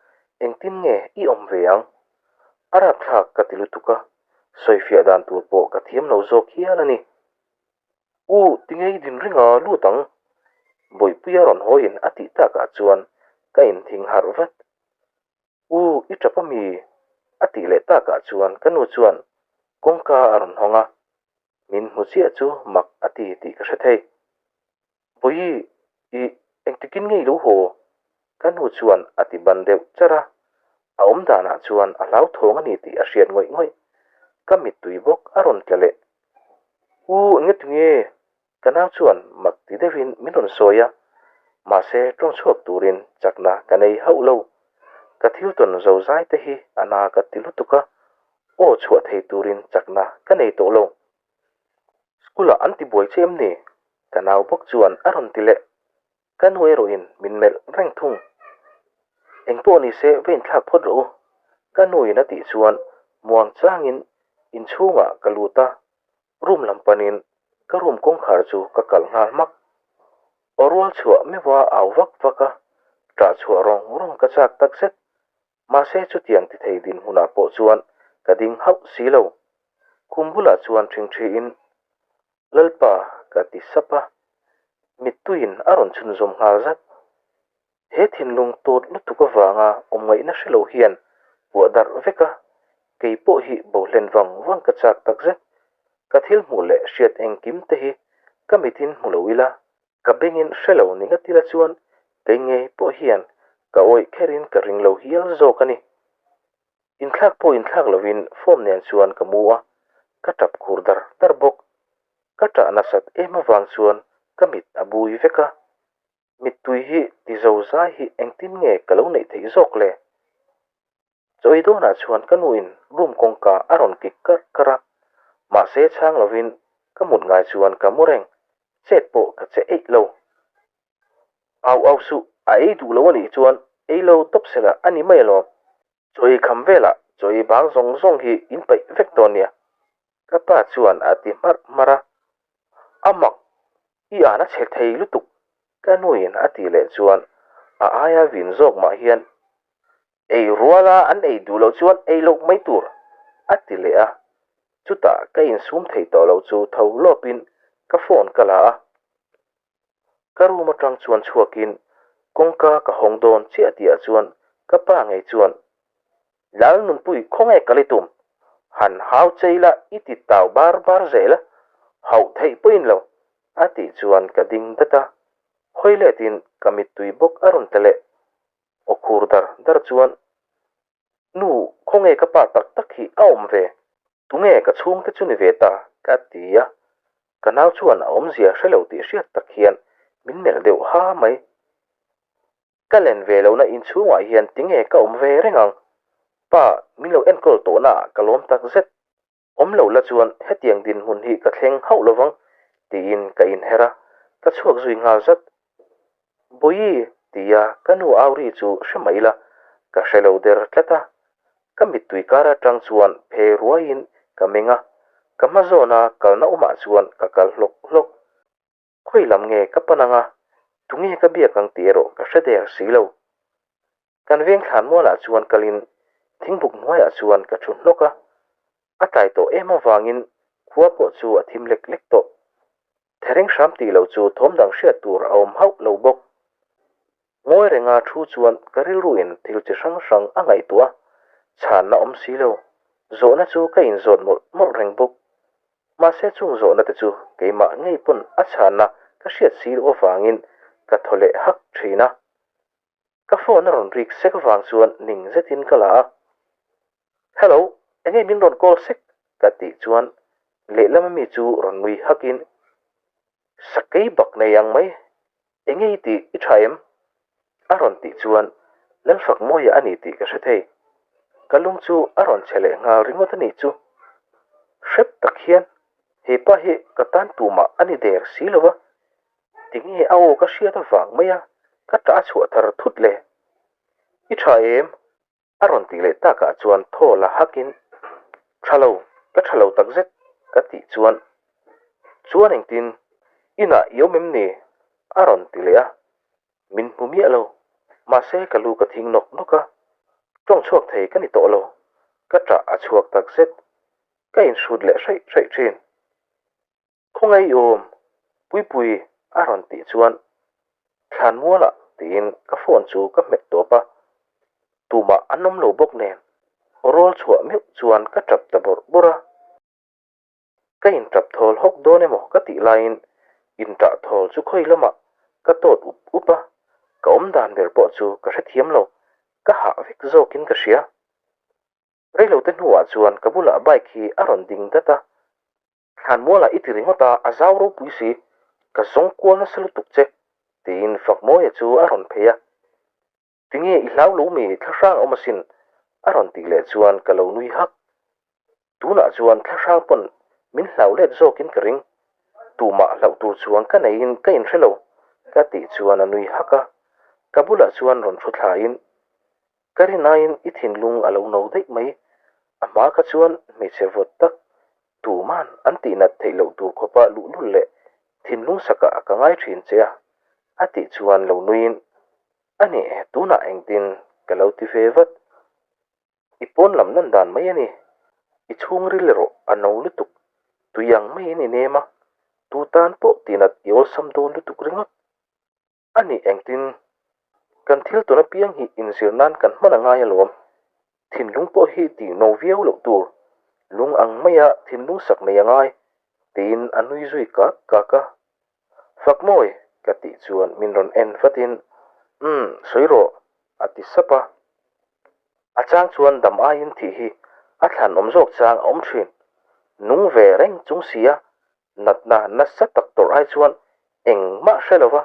engtin nge i awm ve ang? A rapthlak ka ti lutuk a, sawifiah dan tur pawh ka thiam lo zawk hial a ni. U, tinge i din ring a, lut ang? Bawihpuia rawn hawiin a tih takah chuan ka inthing harh vat. U, i tap a mi? A tih leh takah chuan ka nu chuan kawngka a rawn hawng a, min hmu chiah chu mak a ti tih ka hre thei. Bawihi, i engtikin nge i lo haw? Ka nu chuan a ti ban deuh char a, a awm danah chuan a hlauthawng a ni tih a hriat ngawih ngawih. Ka mittui bawk a rawn tla leh. U, enge tunge? Ka nau chuan mak ti deuhin min rawn sawi a, mahse tawng chhuak turin chakna ka nei hauh lo. Ka thil tawn zo zai te hi a na ka ti lutuk a, aw chhuah thei turin chakna ka nei tawh lo. School ah an ti buai che em ni? Ka nau bawk chuan a rawn ti leh. Ka nu erawhin min melh reng thung. Engpawh ni se va inthlak phawt rawh u. Ka nuin a tih chuan muang changin inchhungah ka lut a, room lam panin ka room kawngkhar chu ka kalh nghal hmak. Aw rual chhuah meuha au vak vak a, ṭah chhuah rawng rawng ka chak tak zet. Mahse chutiang ti thei dinhmunah pawh chuan ka ding hauh si lo. Khum bulah chuan ṭhingṭhiin, Lalpa ka ti sap a, mittuiin a rawn chhunzawm nghal zat. He thinlung tawt lutuk avanga awm ngaihna hre lo hian puah darh vek a, kei pawh hi bohlen vang vang ka chak tak zet. Ka thil hmuh leh hriat engkim te hi ka mitin hmu lo ila, ka bengin hre lo ni ngat ila chuan kei ngei pawh hian ka awih kherin ka ring lo hial zawk a ni. Inthlak pawh inthlak lovin form nen chuan ka mu a, ka tap khur dar dar bawk. Ka tah nasat em avang chuan ka mit a bui vek a, Mittui hi ti zo zai hi engtin nge ka lo neih theih zawk le? Chawi dawnah chuan ka nuin room kawngka a rawn kik karh karh a, mahse chhang lovin ka mut ngai chuan ka mu reng, chet pawh ka che eih lo. Au au suh, a ei duh lo a nih chuan ei lo tawp sela a ni mai alawm. Chawi kham velah chawi bang zawng zawng hi in paih vek dawn nia. Ka pa chuan a ti hmarh hmarh a, A mak, i an a chhe thei lutuk, ka nuin a tih leh chuan a aia vin zawk mah hian ei ruala an ei duh loh chuan ei loh mai tur, a ti leh a. Chutah ka insum thei tawh loh chu tho lawpin ka phone ka la a. Ka room atang chuan chhuakin kawngka ka hawng dawn chiah tihah chuan ka pa ngei chuan, Lal Nunpui khawnge kal i tum? Han hau chei la i ti tau bar bar zel a, hauh theih pawhin lo, a tih chuan ka ding dat a, hawi letin ka mittui bawk a rawn tla leh. Aw khur dar dar chuan, Nu, khawnge ka pa tak tak hi a awm ve? Tunge ka chhungte chu ni ve ta? ka ti a. Ka nau chuan a awmzia hre lo tih hriat tak hian min melh deuh ha mai. Ka len ve lohna inchhungah hian tinge ka awm ve reng ang? Pa, min lo enkawl tawhnaah ka lawm tak zet. Awm lo la chuan hetiang dinhmun hi ka thleng hauh lovang tiin ka inher a, ka chhuak zui nghal zat. Bawihi tia ka nu au ri chu hre mai la, ka hre lo der tlat a. Ka mittui kar atang chuan phe ruaiin ka meng a, ka hma zawna kalna awmah chuan ka kal hlawk hlawk. Khawi lam nge ka pan anga, tunge ka biak ang tih erawh ka hre der si lo. Kan veng thlan mualah chuan kalin thingbuk hnuaiah chuan ka thu hnawk a, a tlai tawh em avangin khua pawh chu a thim lek lek tawh. Thereng hram tih loh chu thawm dang hriat tur a awm hauh lo bawk. Ngawi renga thu chuan ka rilruin thil chi hrang hrang a ngaihtuah a, chhanna awm si lo. Zawhna chu ka inzawt mawlh mawlh reng bawk. Mahse chung zawhna te chu keimah ngei pawn a chhanna ka hriat si loh avangin ka thaw leh hak thin a. Ka phone a rawn rik sek avang chuan ning zetin ka la a. Hello, enge min rawn call sek? ka tih chuan lehlam ami chu rawn nui hakin, Sakei bak nei ang mai, enge i tih i tha em? A rawn tih chuan Lalfakmawia a ni tih ka hre thei. Ka lung chu a rawn che leh nghal ringawt a nih chu. Hrep tak hian he pa hi ka tan tumah a ni der si lo va, Tinge a aw ka hriat avang mai a, ka ṭah a chhuah thar thut le. I ṭha em? A rawn tih leh takah chuan thaw la hakin, Ṭha lo, ka ṭha lo takzet, ka tih chuan. Chuan engtin? Inah i awm em ni? A rawn ti leh a. Min hmu miah lo. Mahse ka lu ka thing nawk nawk a. Tawng chhuak thei ka ni tawh lo. Ka ṭah a chhuak tak zet. Ka inhrut leh hraih hraih ṭhin. Khawngaih i awm? Puipui a rawn tih chuan Thlanmualah tiin ka phone chu ka hmet tawp a. Tumah an awm lo bawk nen rawl chhuah meuh chuan ka ṭap ta bawrh bawrh a. Ka inṭap thawl hawk dawn emaw ka tih laiin inṭah thawl chu khawi lamah ka tawt up up a, ka awm dan ber pawh chu ka hrethiam lo, ka hah vek zawkin ka hria. Reilote hnuah chuan ka bulah bike hi a rawn ding dat a, Thlanmualah i ti ringawt a, a zau ropui si, ka zawng kual nasa lutuk che, tiin Fakmawia chu a rawn phei a. Tinge i hlau lo mi thlahrang awm asin a rawn tih leh chuan ka lo nui hak. Tunah chuan thlahrang pawn min hlau let zawkin ka ring. Tumah hlauh tur chuan ka neiin ka inhre lo ka tih chuan a nui hak a. Ka bulah chuan rawn thu thlain ka rinaiin i thinlung a lo no daih mai. A hma kha chuan hmeichhe vawt tak tuman an tihnat theih loh tur khawpa luhlul leh thinlung sakah ka ngai thin che a a tih chuan lo nuiin A ni e, tunah engtin ka lo ti ve vat. I pawn lam nan dan mai a ni. I chhungril erawh a no lutuk, tui ang maiin i nem a, tu tan pawh tinat i awlsam dawn lutuk ringawt. A ni engtin, kan thil tawn apiang hi inzir nan kan hman a ngai alawm. Thinlung pawh hi tih no viau loh tur, lung ang maia thinlung sak nei a ngai, tiin a nui zui kak kak a. Fakmawi! ka tih chuan min rawn en vatin, Umm, sawi rawh, a ti sap a. A chang chuan dam aiin thih hi a thlan awm zawk chang a awm thin. Nung ve reng chung si a, natna nasa tak tawrh ai chuan engmah hre lova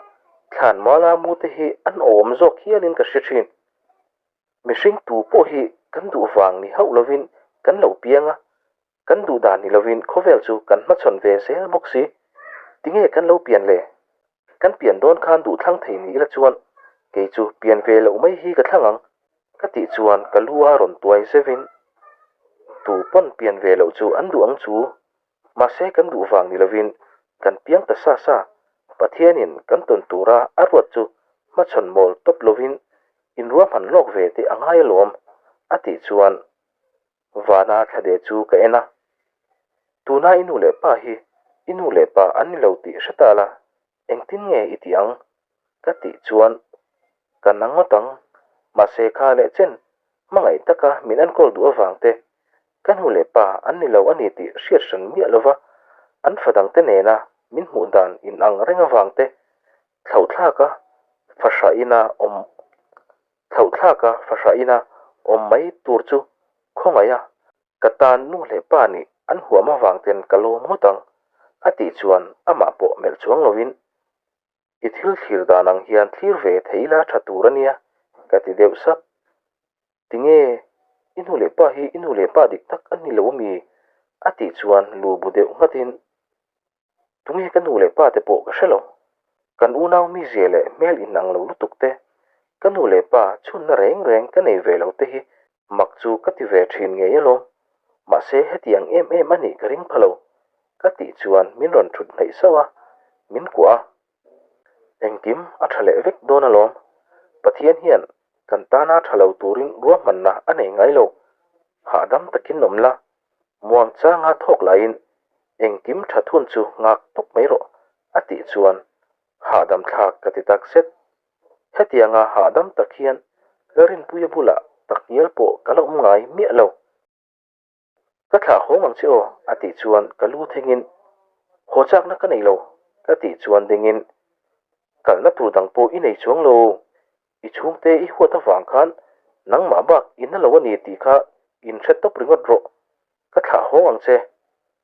thlan muala mute hi an awm zawk hialin ka hre thin. Mihring tu pawh hi kan duh vang ni hauh lovin kan lo piang a, Kan duh dan ni lovin khawvel chu kan hmachhawn ve zel bawk si. Tinge kan lo pian le? Kan pian dawn khan duh thlang thei ni ila chuan kei chu pian ve loh mai hi ka thlang ang ka tih chuan ka lu a rawn tuai zevin tu pawn pian ve loh chu an duh ang chu. Mahse kan duh vang ni lovin kan piang ta sa sa. Pathianin kan tawn tura a ruat chu hmachhawn mawl tawp lovin inruahman lawk ve teh a ngai alawm a tih chuan Vana thlade chu ka en a, Tuna i nu leh pa hi i nu leh pa an ni lo tih hre ta la, engtin nge i tih ang? Ka tih chuan ka na ngawt ang, mahse kha leh chen hmangaih taka min enkawl duh avang te, ka nu leh pa an ni lo a ni tih hriat hran miah lova an fa dangte nena min hmuh dan inang reng avang te, thlauhthlaka fahrahina awm Thlauhthlaka fahrahina awm mai tur chu khawngaih a, ka tan nu leh pa nih an huam avang ten ka lawm ngawt ang, a tih chuan amah pawh melh chuang lovin, I thil thlir dan ang hian thlir ve thei ila tha tur a nia, ka ti deuh sap. Tinge, i nu leh pa hi i nu leh pa dik tak an ni lo ami? a tih chuan lu bu deuh nghatin, Tunge ka nu leh pa te pawh ka hre lo. Kan unau mizia leh hmel inang lo lutuk te, ka nu leh pa chhunna reng reng ka nei ve lo te hi mak chu ka ti ve thin ngei alawm. Mahse hetiang em em a nih ka ring pha lo. Ka tih chuan min rawn thut hnaih sauh a, min kuah a. Engkim a tha leh vek dawn alawm. Pathian hian kan tana tha lo turin ruahmanna a nei ngai lo. Hahdam takin awm la, Muang changa thawk laiin engkim tha thun chu nghak tawp mai rawh a tih chuan hahdam thlak ka ti tak zet. Hetianga hahdam tak hian Lalrinpuia bulah takngial pawh ka la awm ngai miah lo. Ka thlah hawng ang che aw a tih chuan ka lu thengin haw chakna ka nei lo ka tih chuan dingin kalna tur dang pawh i nei chuang lo. I chhungte i huat avang khan nangmah bak i na lo a ni tih kha in hre tawp ringawt rawh, ka thlah hawng ang che,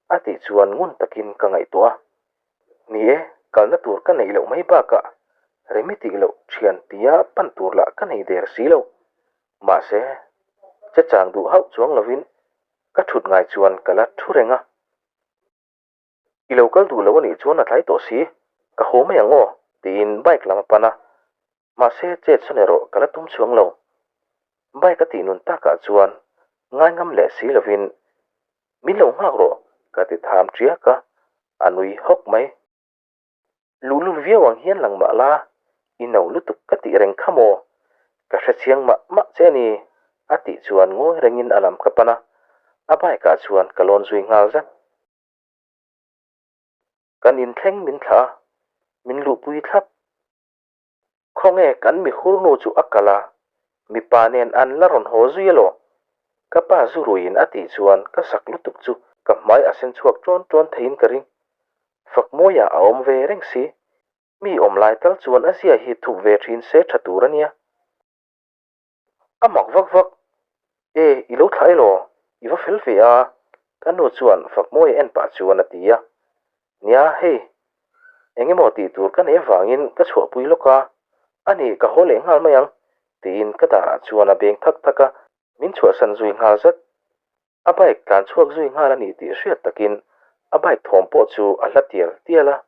a tih chuan ngun takin ka ngaihtuah a. Ni e, kalna tur ka neih loh mai bakah remi tih loh thian tia pan tur lah ka nei der si lo. Mahse, che chang duh hauh chuang lovin ka thut ngai chuan ka la thu reng a. I lo kal duh lo a nih chuan a tlai tawh si, ka haw mai ang aw, tiin bike lam a pan a. Mahse, chet sawn erawh ka la tum chuang lo. Bike a tih nun takah chuan ngai ngam leh si lovin, Min lo nghak rawh, ka ti tham ṭiak a. A nui hawk mai. Luhlul viau ang hian lang mah la, i no lutuk ka tih reng kha maw? Ka hre chiang mah mah che a ni, a tih chuan ngawi rengin a lam ka pan a, a bike ah chuan ka lawn zui nghal zat. Kan inthleng min thlah a, min luhpui thlap. Khawnge kan mi hurnu chu a kal a, mipa nen an la rawn haw zui elaw? Ka pa zu ruiin a tih chuan ka zak lutuk chu ka hmai a sen chhuak ṭawn ṭawn theiin ka ring. Fakmawia a awm ve reng si, mi awm lai tal chuan a zia hi thup ve ṭhin se ṭha tur a nia. A mak vak vak, E, i lo thlah elaw? I va fel ve a, ka nu chuan Fakmawia en pah chuan a ti a. Nia, hei, eng emaw tih tur ka nei avangin ka chhuahpui lawk a, ani ka haw leh nghal mai ang, tiin ka darah chuan a beng thak thak a, min chhuahsan zui nghal zat. A bike tlan chhuak zui nghal a ni tih hriat takin a bike thawm pawh chu a hla tial tial a.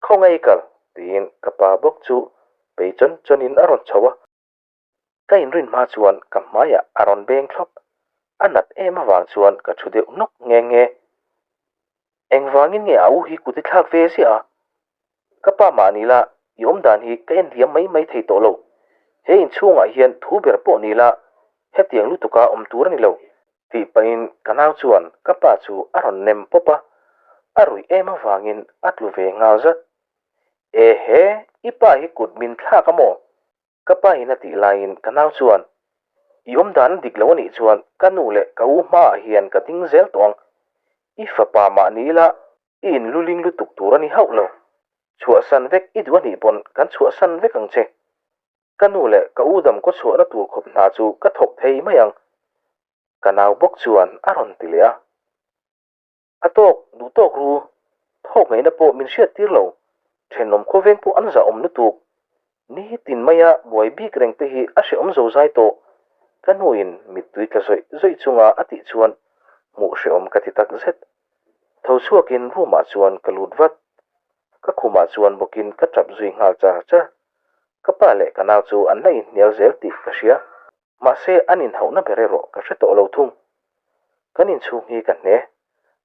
Khawngaih kal, tiin ka pa bawk chu pei chawn chawnin a rawn chho a. Ka inrin hma chuan ka hmaiah a rawn beng thlawp. A nat em avang chuan ka thu deuh nawk nghe nghe. Engvangin nge a u hi kut i thlak ve ziah a? Ka pa mah ni la, i awmdan hi ka en liam mai mai thei tawh lo. He inchhungah hian thu ber pawh ni la, hetiang lutuka awm tur a ni lo. Tih pahin ka nau chuan ka pa chu a rawn nem pawp a, a ruih em avangin a tlu ve nghal zat. Ehe, i pa hi kut min thlak a maw? Ka pa in a tih laiin ka nau chuan, I awm dan a dik lo a nih chuan ka nu leh ka u hmaah hian ka ding zel tawh ang. I fapa mah ni ila i inluling lutuk tur a ni hauh lo. Chhuahsan vek i duh a nih pawn kan chhuahsan vek ang che. Ka nu leh ka u dam kaw chhuahna tur khawp hna chu ka thawk thei mai ang. Ka nau bawk chuan a rawn ti leh a. A tawk, duh tawk ru. Thawk ngaihna pawh min hriat tir lo. Thenawm khawveng pawh an zahawm lutuk. Ni tin maia buai bik reng te hi a hrehawm zo zai tawh. Ka nuin mittui tla zawih zawih chunga a tih chuan hmuh hrehawm ka ti tak zet. Tho chhuakin room ah chuan ka lut vat. Ka khumah chuan bawkin ka tap zui nghal char char. Ka pa leh ka nau chu an la inhnial zel tih ka hria. Mahse an inhauhna ber erawh ka hre tawh lo thung. Kan inchhung hi ka hne.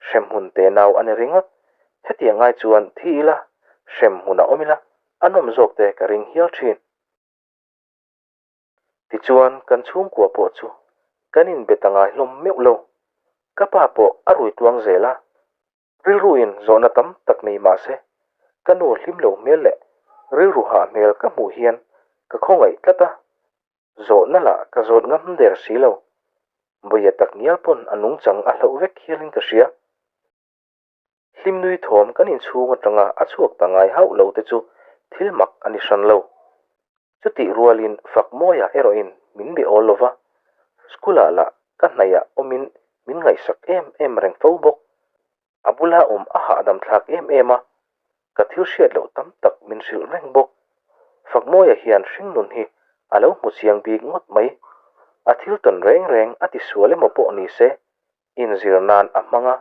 Hremhmun te nau a ni ringawt. Hetiang ngai chuan thi ila, hremhmun a awm ila, a nawm zawk te ka ring hial thin. Tichuan kan chhungkua pawh chu kan inbe ta ngai hlawm meuh lo. Ka pa pawh a rui tuang zel a. Rilruin zawhna tam tak nei mah se, ka nu hlim lo hmel leh rilru hah hmel ka hmuh hian ka khawngaih tlat a, zawhna lah ka zawt ngam der si lo. Bawia tak ngial pawn a nungchang a hlauh vek hialin ka hria. Hlim nui thawm kan inchhung atanga a chhuak ta ngai hauh lo te chu thil mak a ni hran lo. Chutih rualin Fakmawia erawhin min be awl lova, school-ah lah ka hnaihah awmin min ngaihsak em em reng fo bawk. A bula awm a hahdam thlak em em a, ka thil hriat loh tam tak min hrilh reng bawk. Fakmawia hian hringnun hi a lo hmu chiang bik ngawt mai. A thil tawn reng reng a tisual emaw pawh ni se, inzir nan a hmang a,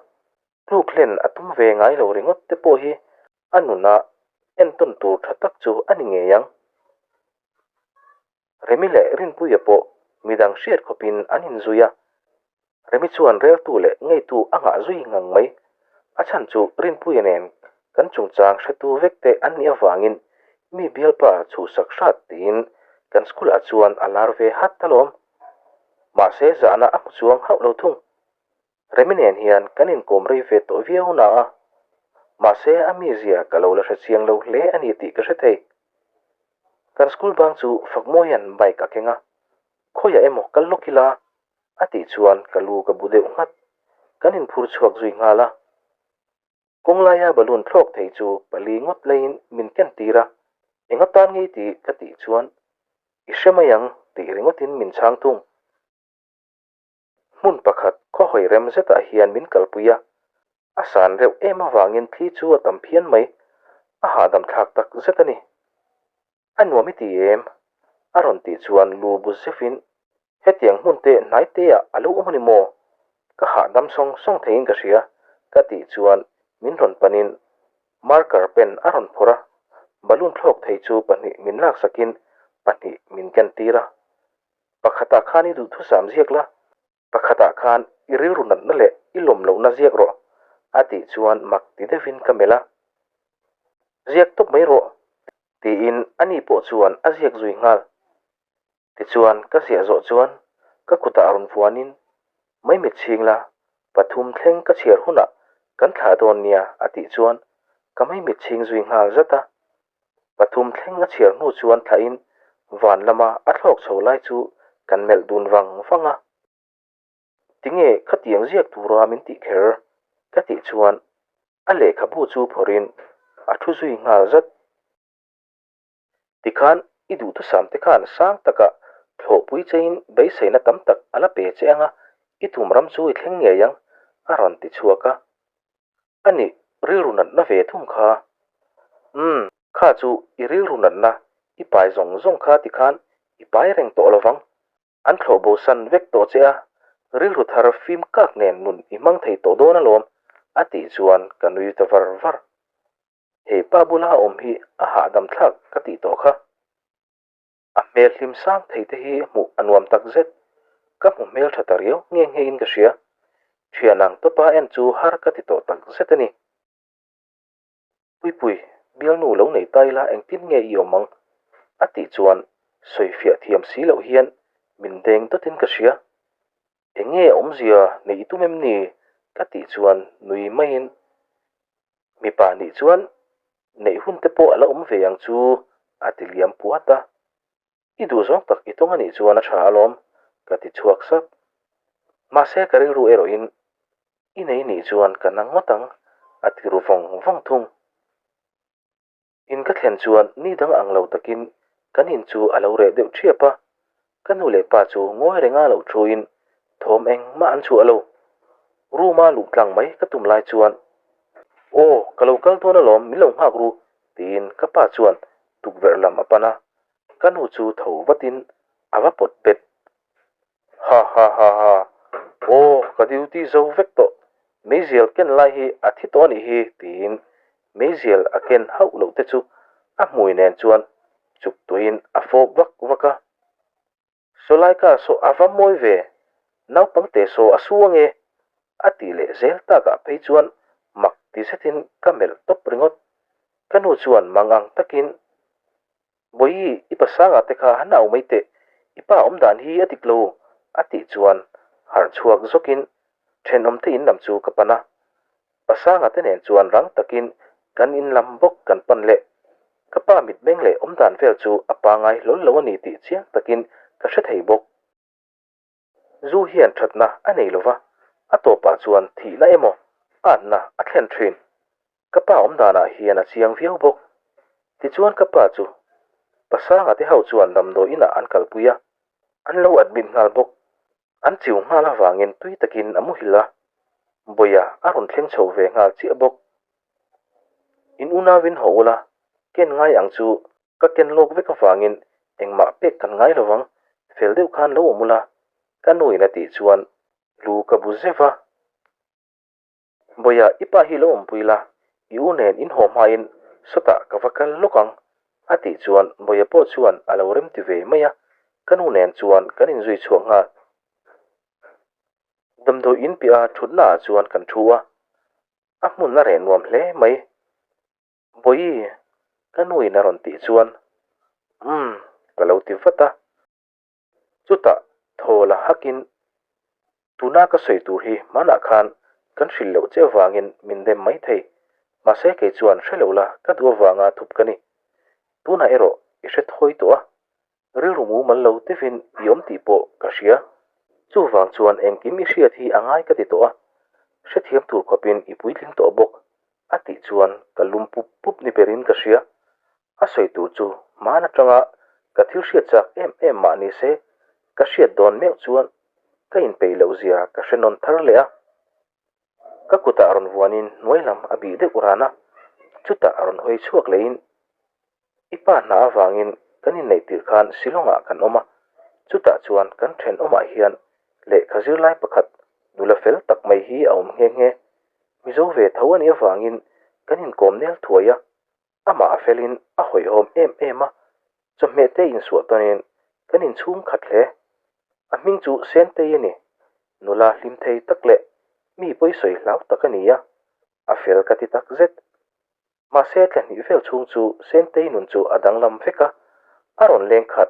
tluk hlen a tum ve ngai lo ringawt te pawh hi a nuna entawn tur tha tak chu a ni ngei ang. Remi leh Rinpuia pawh midang hriat khawpin an inzui a, Remi chuan reltu leh ngeitu a nghah zui ngang mai. A chhan chu Rinpuia nen kan chungchang hretu vek te an nih avangin mi bialpa chhuhsak hrat tiin kan school ah chuan a lar ve hat alawm. Mahse zahna a hmu chuang hauh lo thung. Remi nen hian kan inkawm rei ve tawh viau na a, mahse a mizia ka lo la hre chiang lo hle a ni tih ka hre thei. Kan school bang chu Fakmawia'n bike a keng a, khawiah emaw kal lawk ila a tih chuan ka lu ka bu deuh nghat. Kan inphur chhuak zui nghal a. Kawnglaia balloon thlawk thei chu pali ngawt laiin min ken tir a, eng atan ngei tih ka tih chuan i hre mai ang tih ringawtin min chhang thung. Hmun pakhat khawhawi rem zetah hian min kalpui a, a san reuh em avangin thli chu a tam phian mai, a hahdam thlak tak zet a ni. A nuam i ti em? A rawn tih chuan lu bu zevin, Hetiang hmun te hnai te ah a lo awm a ni maw? Ka hahdam sawng sawng theiin ka hria, ka tih chuan min rawn panin marker pen a rawn phawrh a, balloon thlawk thei chu pahnih min laksakin pahnih min kentir a. Pakhatah khan i duhthusam ziak la, pakhatah khan i rilru natna leh i lawm lohna ziak rawh. A tih chuan mak ti deuhin ka melh a. Ziak tawp mai rawh, tiin ani pawh chuan a ziak zui nghal. Tichuan ka ziah zawh chuan ka kutah rawn vuanin Maimit chhing la, pathum thleng ka chhiar hunah kan thlah dawn nia a tih chuan ka maimit chhing zui nghal zat a. Pathum thleng a chhiar hnu chuan thlahin van lama a thlawk chho lai chu kan melh dun vang vang a. Tinge khatiang ziak tura min tih kher? ka tih chuan a lehkhabu chu phawrhin a thu zui nghal zat. Tikhan i duhthusam te khan sang taka thlawhpui chein beiseina tam tak a la pe che anga i tum ram chu i thleng ngei ang, a rawn ti chhuak a. A nih, rilru natna ve thung kha. Umm, kha chu i rilru natna i pai zawng zawng kha tikhan i pai reng tawh lovang. An thlawh bo san vek tawh che a, rilru thar fim kak nen nun i hmang thei tawh dawn alawm, a tih chuan ka nui ta var var. Hei pa bula a awm hi a hahdam thlak ka tih tawh kha. A hmel hlim sang thei te hi hmuh a nuam tak zet. Ka hmu hmel tha ta riau nghe nghe in ka hria. Thian ang tawpa en chu har ka ti tawh tak zet a ni. Puipui, bialnu lo nei ta ila engtin nge i awm ang? A tih chuan sawifiah thiam si loh hian min deng dawtin ka hria. Enge awmzia neih i tum em ni? Ka tih chuan nui maiin mipa nih chuan neih hun te pawh a la awm ve ang chu a ti liam puat a. I duh zawng tak i tawng a nih chuan a tha alawm ka ti chhuak sap. Mahse ka rilru erawhin i nei nih chuan ka na ngawt ang a ti ru vawng vawng thung. In ka thlen chuan ni dang ang lo takin kan in chu a lo reh deuh ṭhiap a, ka nu leh pa chu ngawi renga lo thuin thawm engmah an chhuah lo. Room-a luh tlang mai ka tum lai chuan, Aw, ka lo kal dawn alawm, min lo nghak ru, tiin ka pa chuan tukverh lam a pan a, ka nu chu tho vatin a va pawt bet. Ha ha ha ha, aw ka duty zo vek tawh, meizial ken lai hi a thi tawh a nih hi tiin meizial a ken hauh loh te chu a hmui nen chuan chuk tuiin a fawp vak vak a. Sawlai car saw a va mawi ve, naupang te saw a su ange a tih leh zel takah phei chuan mak ti zetin ka melh tawp ringawt. Ka nu chuan mangang takin Bawihi, i pasanga te kha han au mai teh, i pa awm dan hi a dik lo, a tih chuan harh chhuak zawkin thenawm te in lam chu ka pan a. Pasanga te nen chuan rang takin kan in lam bawk kan pan leh. Ka pa mitmeng leh awm dan vel chu a pangai hlawl lo a ni tih chiang takin ka hre thei bawk. Zu hian thatna a nei lova, a tawpah chuan thihna emaw atna a thlen thin. Ka pa awm danah hian a chiang viau bawk. Tichuan ka pa chu Pasanga te ho chuan damdawi inah an kalpui a, an lo admit nghal bawk. An chiu nghal avangin tui takin a muhil a, Bawia a rawn thleng chho ve nghal chiah bawk. In unauin haw ula, ken ngai ang chu Ka ken lawk vek avangin engmah pek kan ngai lovang, fel deuh khan lo awm ula, ka nuin a tih chuan lu ka bu zeuh a. Bawiha, i pa hi lo awmpui la, i u nen in haw hmain sawtah ka va kal lawk ang, a tih chuan Bawiha pawh chuan a lo remti ve mai a, ka nu nen chuan kan inzui chhuak nghal. Damdawi in piaha thutnaah chuan kan thu a, a hmun a reh nuam hle mai. Bawihi, ka nuin a rawn tih chuan, Umm, ka lo ti vat a. Chutah thaw la hakin, Tuna ka sawi tur hi hmanah khan kan hrilh loh che avangin min dem mai thei, mahse kei chuan hre lo la ka duh avanga thup ka ni. Tunah erawh i hre thawi tawh a, rilru mumal lo deuhin i awm tih pawh ka hria. Chuvang chuan engkim i hriat hi a ngai ka ti tawh a, hrethiam tur khawpin i puitling tawh bawk. A tih chuan ka lum pup pup ni berin ka hria. A sawi tur chu hman atanga ka thil hriat chak em em mah ni se, ka hriat dawn meuh chuan ka inpeih loh zia ka hre nawn thar leh a. Ka kutah rawn vuanin hnuai lam a bih deuh ran a, chutah a rawn hawi chhuak lehin, I pa hna avangin kan inneih tirh khan Shillong-ah kan awm a, chutah chuan kan thenawmah hian lehkha zirlai pakhat nula fel tak mai hi a awm nghe nghe. Mizo ve tho a nih avangin kan inkawm nel thuai a, amah a felin a hawihhawm em em a, chawhmeh te insuah tawnin kan inchhung khat hle. A hming chu Sentei a ni, nula hlim thei tak leh mi pawisawi hlau tak a ni a. A fel ka ti tak zet. Mahse thla hnih vel chhung chu Sentei nun chu a danglam vek a, a rawn leng khat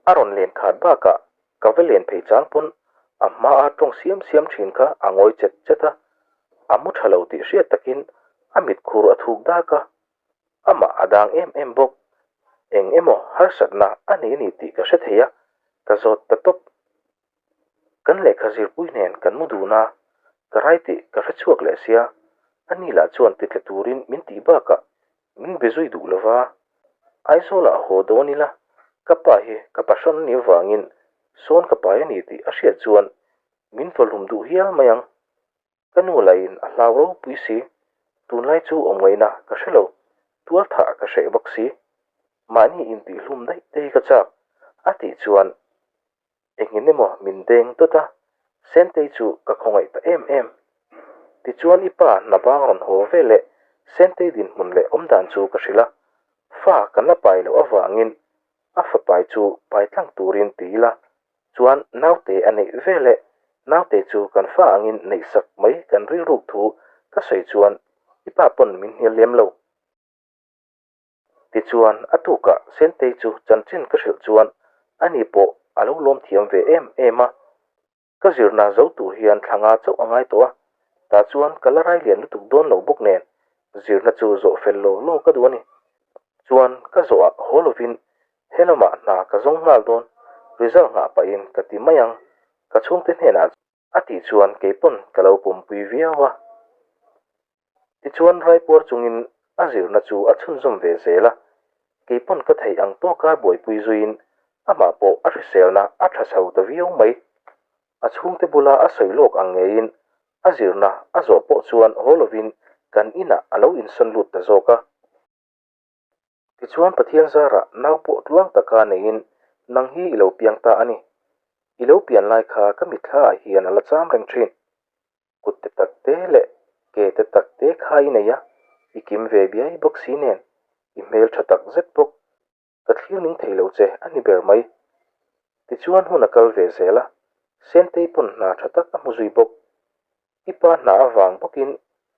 a rawn len khat bakah ka va len phei chang pawn a hma a tawng siam siam thin kha a ngawi chet chet a, a mu tha lo tih hriat takin a mit khur a thuk dak a, amah a dang em em bawk. Eng emaw harsatna a nei a ni tih ka hre thei a, ka zawt ta tawp. Kan lehkha zirpui nen kan mu dun a, ka rai tih ka hre chhuak leh sia, ani lah chuan titla turin min tih bakah min be zui duh lova. Aizawlah haw dawn ila, ka pa hi ka pahrawn a nih avangin sawn ka pai a ni tih a hriat chuan min vawhlum duh hial mai ang. Ka nu lahin a hlau ropui si, tunlai chu awm ngaihna ka hre lo, tual thah ka hreh bawk si. Mahni intihhlum daih te hi ka chak, a tih chuan Engin emaw min deng dawt a, Sentei chu ka khawngaih ta em em. Tichuan i pa hna bang rawn haw ve leh Sentei dinhmun leh awmdan chu ka hrilh a, fa kan la pai loh avangin a fapai chu pai tlang turin ti ila, chuan naute a neih ve leh naute chu kan fa angin neihsak mai kan rilruk thu ka sawi chuan i pa pawn min hnial lem lo. Tichuan, a tukah Sentei chu chanchin ka hrilh chuan ani pawh a lo lawm thiam ve em em a. Ka zirna zo tur hian thla nga chauh a ngai tawh a, tah chuan ka la rai lian lutuk dawn lo bawk nen zirna chu zawh fel law law ka duh a ni. Chuan ka zawhah haw lovin he lamah hna ka zawng nghal dawn, result nghah pahin ka ti mai ang, ka chhungte hnenah a tih chuan keipawn ka lo pumpui viau a. Tichuan Raipuar chungin a zirna chu a chhunzawm ve zel a, keipawn ka theih ang tawka buaipui zuiin amah pawh a hriselna a tha chho ta viau mai. A chhungte bula a sawi lawk ang ngeiin a zirna a zawh pawh chuan haw lovin kan inah a lo insawn lut ta zawk a. Tichuan Pathian zarah nau pawh tluang taka neiin nang hi i lo piang ta a ni. I lo pian lai kha ka mitthla ah hian a la cham reng thin. Kut te tak te leh ke te tak te kha i nei a, i kim ve biai bawk si nen, i hmel tha tak zet bawk. Ka thlir ning thei lo che a ni ber mai. Tichuan hun a kal ve zel a, Sentei pawn hna tha tak a hmu zui bawk. I pa hna avang bawkin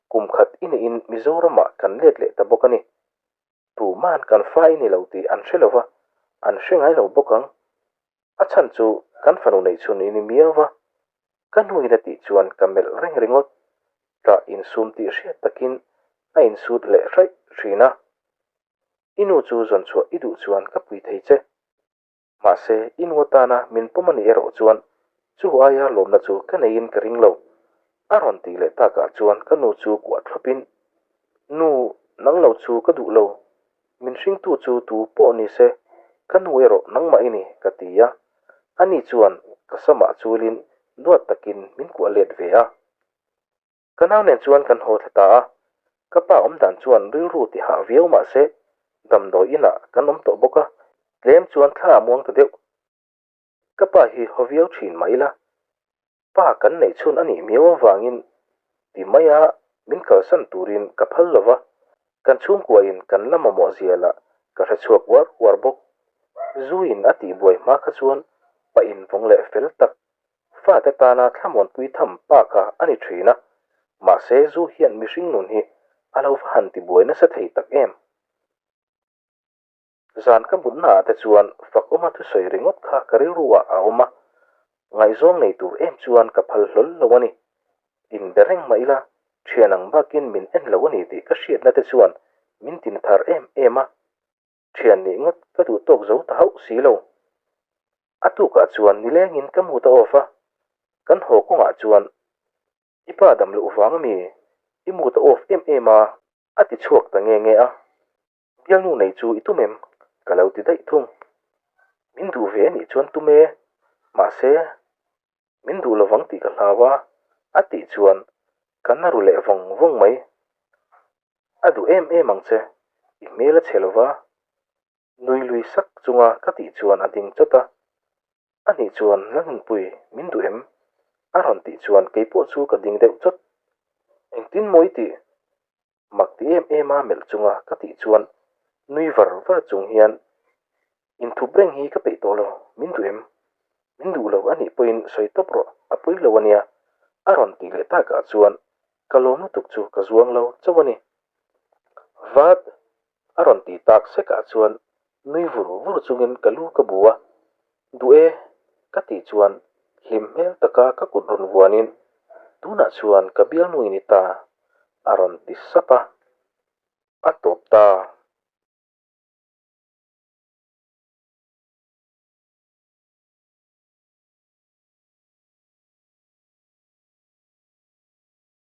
kum khat i neihin Mizoramah kan let leh ta bawk a ni. Tuman kan fa i ni lo tih an hre lo va, an hre ngai lo bawk ang. A chhan chu kan fanu neih chhun i ni miau va. Ka hnuin a tih chuan ka melh reng ringawt. Tah insum tih hriat takin a insut leh hraih thin a. I nu chu zawn chhuah i duh chuan ka pui thei che. Mahse, i nu atana min pawm a nih erawh chuan chu aia lawmna chu ka neiin ka ring lo. A rawn tih leh takah chuan ka nu chu kuah thlawpin, Nu, nang lo chu ka duh lo. Min hringtu chu tu pawh ni se, ka nu erawh nangmah i ni, ka ti a. Ani chuan ka samah chulin duat takin min kuah let ve a. Ka nau nen chuan kan haw thla ta a, ka pa awm dan chuan rilru ti hah viau mah se, damdawi inah kan awm tawh bawk a, tlem chuan thla a muang ta deuh. Ka pa hi haw viau thin mah ila, pa kan neih chhun a nih miau avangin ti maia min kalsan turin ka phal lo va, kan chhungkuain kan la mamawh zia lah ka hre chhuak uar uar bawk. Zuiin a tihbuai hma kha chuan pa invawng leh fel tak Fate tana thlamuanpui tham pa kha a ni thin a, mahse zu hian mihring nun hi a lo va han tibuai nasa thei tak em? Zan ka mutnaah te chuan Fakawma thusawi ringawt kha ka rilru ah a awm a, ngaihzawng nei tur em chuan ka phal hlawl lo a ni. Inbe reng mah ila, thian ang bakin min en lo a ni tih ka hriatna te chuan min tin thar em em a, thian nih ngawt ka duh tawk zo ta hauh si lo. A tukah chuan nilengin ka mut a off a, kan haw kawngah chuan i pa dam loh vang ami i mut a off em em a a ti chhuak ta nge nge a, bialnu nei chu i tum em? Ka lo ti daih thung. Min duh ve anih chuan tum e, mahse min duh lovang tih ka hlau a a tih chuan ka na ru leh vawng vawng mai. A duh em em ang che, i hmel a chhe lova Nui lui sak chunga ka tih chuan a ding chawt a, A nih chuan Lalnunpui min duh em? A rawn tih chuan keipawh chu ka ding deuh chawt. Engtin maw i tih? Mak ti em em a melh chunga ka tih chuan nui var var chung hian Inthup reng hi ka peih tawh lo, min duh em? Min duh lo a nih pawhin sawi tawp rawh, a pawi lo a nia, a rawn tih leh takah chuan. Ka lawm lutuk chu ka zuang lo chauh a ni. Vat! A rawn ti tak sekah chuan nui vur vur chungin ka lu ka bu a, Duh e! Ka tih chuan hlim hmel taka ka kut rawn vuanin, Tunah chuan ka bialnu i ni ta! A rawn ti sap a. A tawp ta.